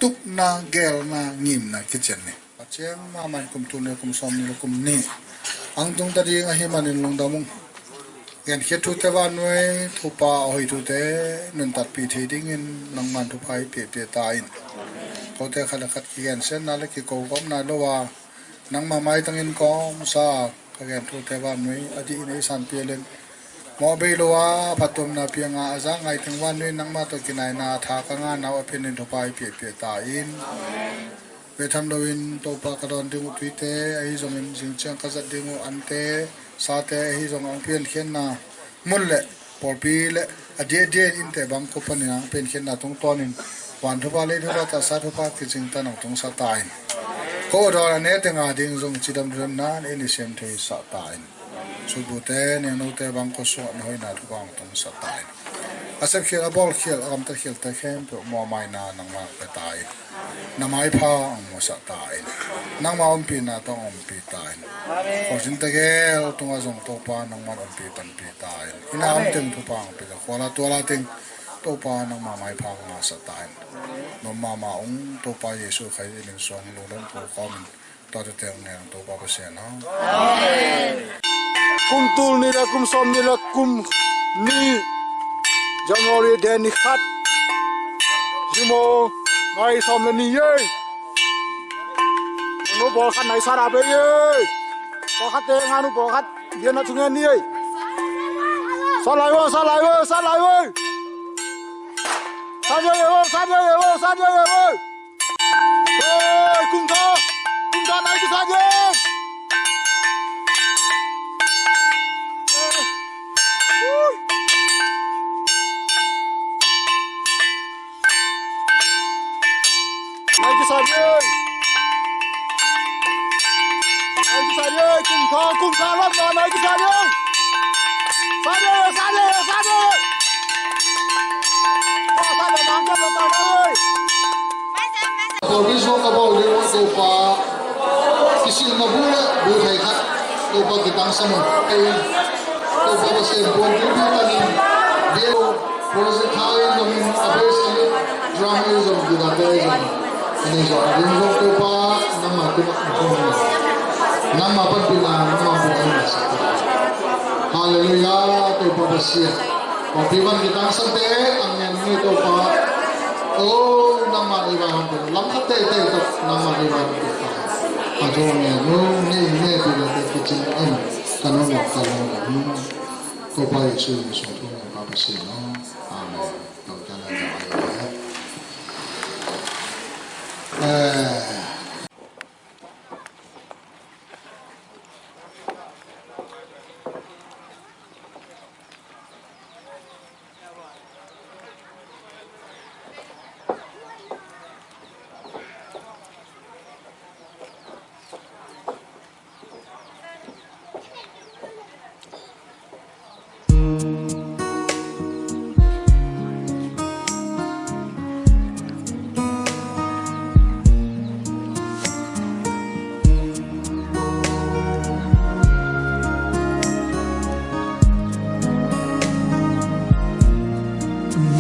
tupna gelna ngimna kician ni. Pasian mahmah in kum tul ni le kum sawm ni le kum ni ang tung ta ding ahi manin lungdam ung. Genkhiat thute vannui thupa a hoih thute nuntakpih thei dingin nangman thupha i piahpiah ta in. Kote khat le khat kigensiatna le kikogawpna lo a nangmah maitangin kawmsa ka gen thute vannui a dih in ei sanpih a leng mawh bei lo a phattuamna pianga a zak ngaiteng vannui nangmah tawh kinaina tha ka ngana uh a phenin thupha i piahpiah ta in. Betham loin Topa ka dawn ding uh tuite ahi zongin zingciang ka zat ding uh ante sate ahi zong ang piankhiatna mun le pawlpi le a diahdiah in innte bang ko panin ang piankhiatna tungtawnin van thupha lei thupha tasa thupha kicingtan ang tungsa ta in. Ko dawn a ne tenga ding zong cidam dudamna in i siam thei sah ta in. Sutbute ningnote bang ko sungah na hoihna thupha ang tungsa ta in. A sepkhial a bawlkhial a gamtatkhialte khempeuh muamaina nangmah pia ta in. Na maipha ang muasa ta in. Nangma ompihna tawh ang ompi ta in. Khualzin tegel tungah zong Topa nangman ompi panpi ta in. Ina om teng thupha ang pia ta khuala tuala teng Topa nangma maipha ang ngasa ta in. Nom mama ung Topa Jesu Khrih i min suang lungdam ko kawmin tua tete ang neng Topa Pasian ha. Kum tul nih le kum sawmnih le kum nih, January date ni khat, zingmawng nai sawm le nih ei. Nganu pawlkhat nai sa rap ei ei. Pawlkhatte nganu pawlkhat biakna thu ngen ni ei. Sa lai vo, sa lai vo, sa lai vo. Sa dia ei vo, sa dia ei vo, sa dia ei vo. Oi, kum tha, kum tha nai kisa ding. Nai kisa ding. Nai kisa ding, kum tha, kum tha lam na nai kisa ding. Sa ding, sa ding, sa ding. Sa ding, sa ding. Pawlpi suak ka bawl ding uh Topa, kisilna bu le bu thei khat Topa kitangsam uh. Ei Topa Pasian puan tu pi tanin biak uh, project thau in zong in, a bass in, drum in zong, guitar te in zong, a nei zong, a ding zong Topa nangma tungah a thong in, nangma panpihna, nangma buaina sa. Halleluiah, Topa Pasian. Pawlpi van kitangsam te a ngen ni Topa. O, nangmah i vaihawm pen lam khat teitei tawh nangmah i vaihawm pen ta. A thawn ngen nu, ni nge pi la te kicing in ka nunok ka lawm. Topa Jesu min suang thu ngen pa Pasian aw. Amen. Tawh ka na na ai. Eh.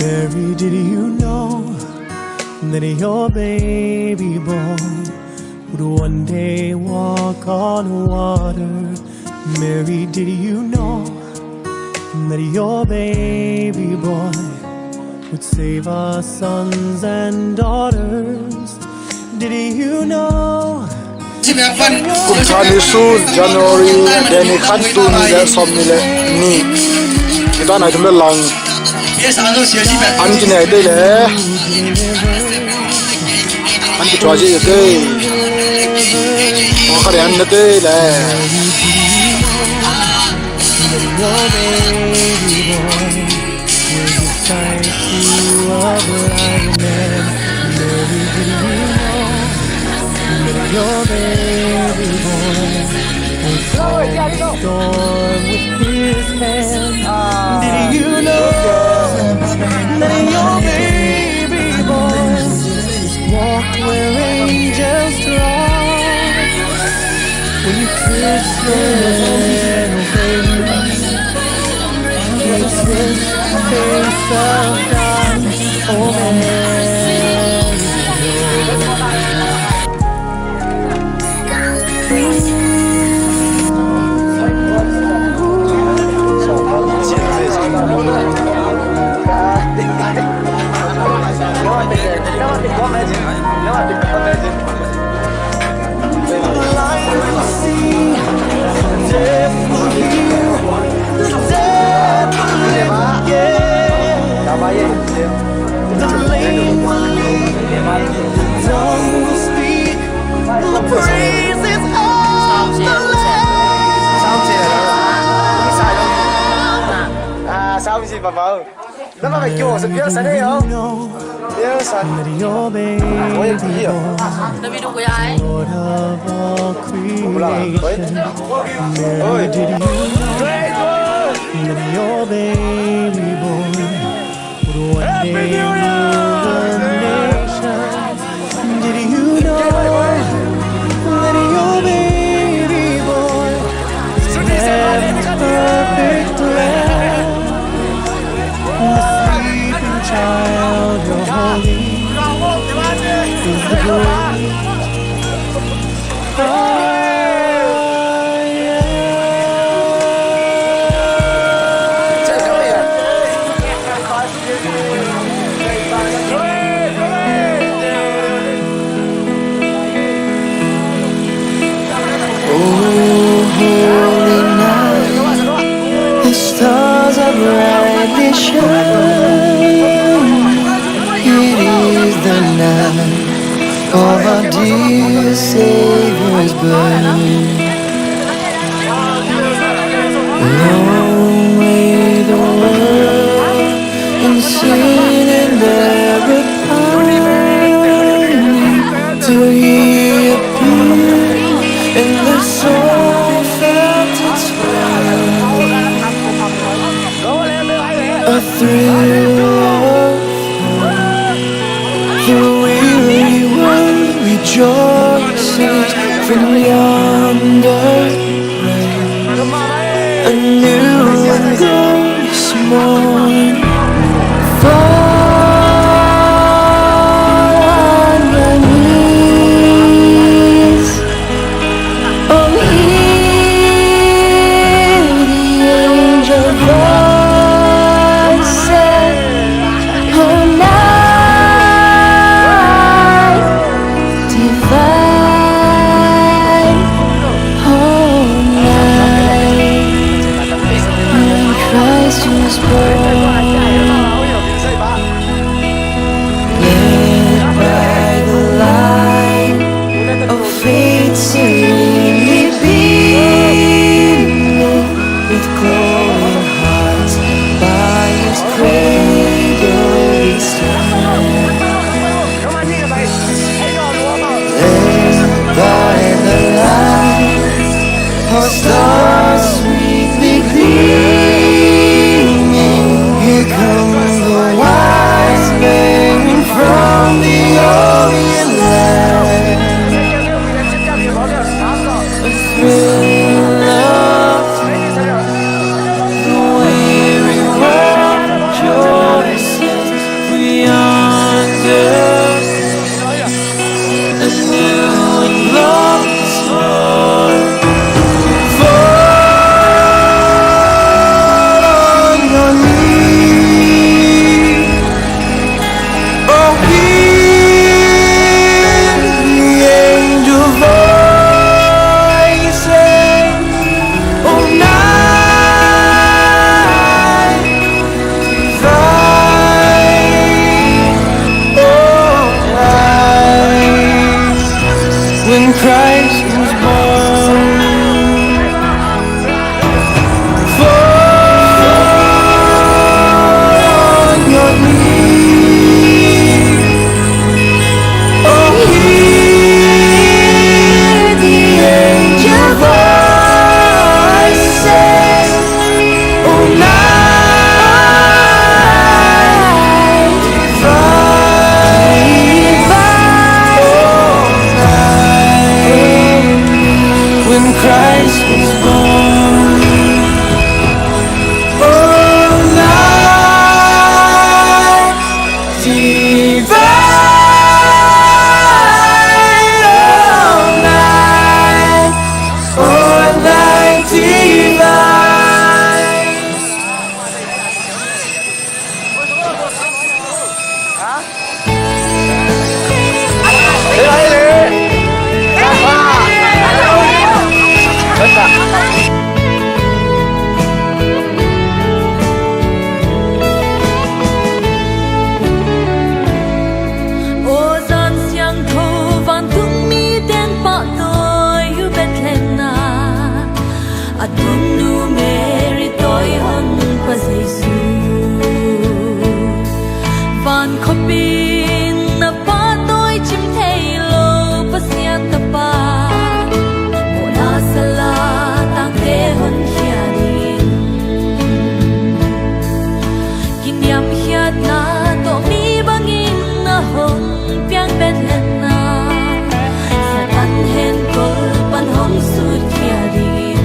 Mary, did you know that your baby boy would one day walk on water? Mary, did you know that your baby boy would save our sons and daughters? Did you know? Kum tha ni sun, January, date ni khat, tul nih le sawmnih le nih. Kita nai thum le lang. An kinei te le. An kituak zia te. Aw, kha de an na te le. Your baby boy was calm the storm with his hand. Did you know that your baby boy walked where angels trod? When you kissed the little baby, you kissed the face of God. Oh, Mary. Sound si, Papa. Happy New Year! Did you know that your baby boy is heaven's perfect lamb? The sleeping child you're holding is the great I Am. Brightly shine. It is the night of our dear Savior's birth. Long lay the world in sin and error pining, till he appeared, and the soul felt its life. A thrill of hope. The weary world rejoices from yonder rain. A new and glorious morn. Fall on your knees. Oh, hear the angel voices. Oh, night divine. Oh, night when Christ was born. Led by the light of faith serenely beaming, with glowing hearts by his cradle we stand. Led by the light, our stars sweetly gleaming, here come the wise men from the Orient Land. A thrill of the weary world rejoices beyond us. A new and glorious morn. Fall on your knees. Oh, hear the angel voices. Oh, night divine, oh, night when Christ was born. Fall on your knees. Oh, hear the angel voices. Oh, night divine, oh, night when Christ was born. Oh, night divine, oh, night, oh, night divine. Aw zan siangtho, vantung mite in pahtawi uh Bethlehem ah, a tumnu Mary tawi hong pa Jesu. Van khuapin na pahtawi cim thei lo Pasian Tapa, mawhna sal ah tangte honkhia dingin, kiniamkhiatna tawh mi bangin a hong piang Bethlehem ah, Satan henkol pan hong sutkhia dingin.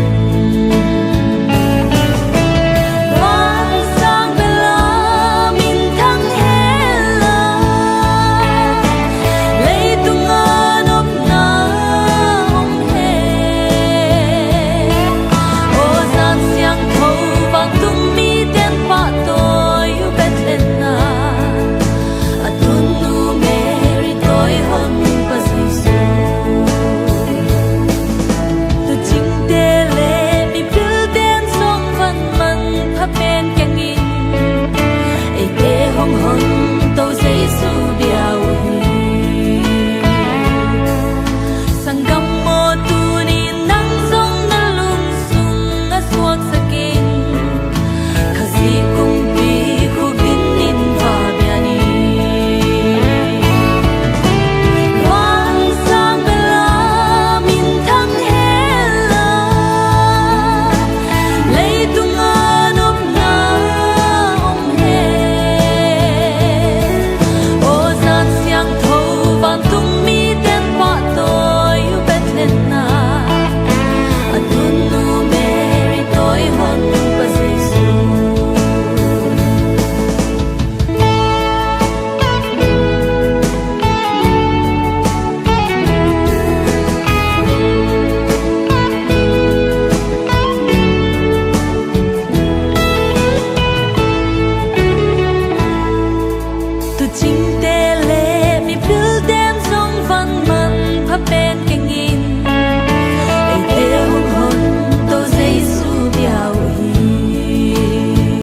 Cing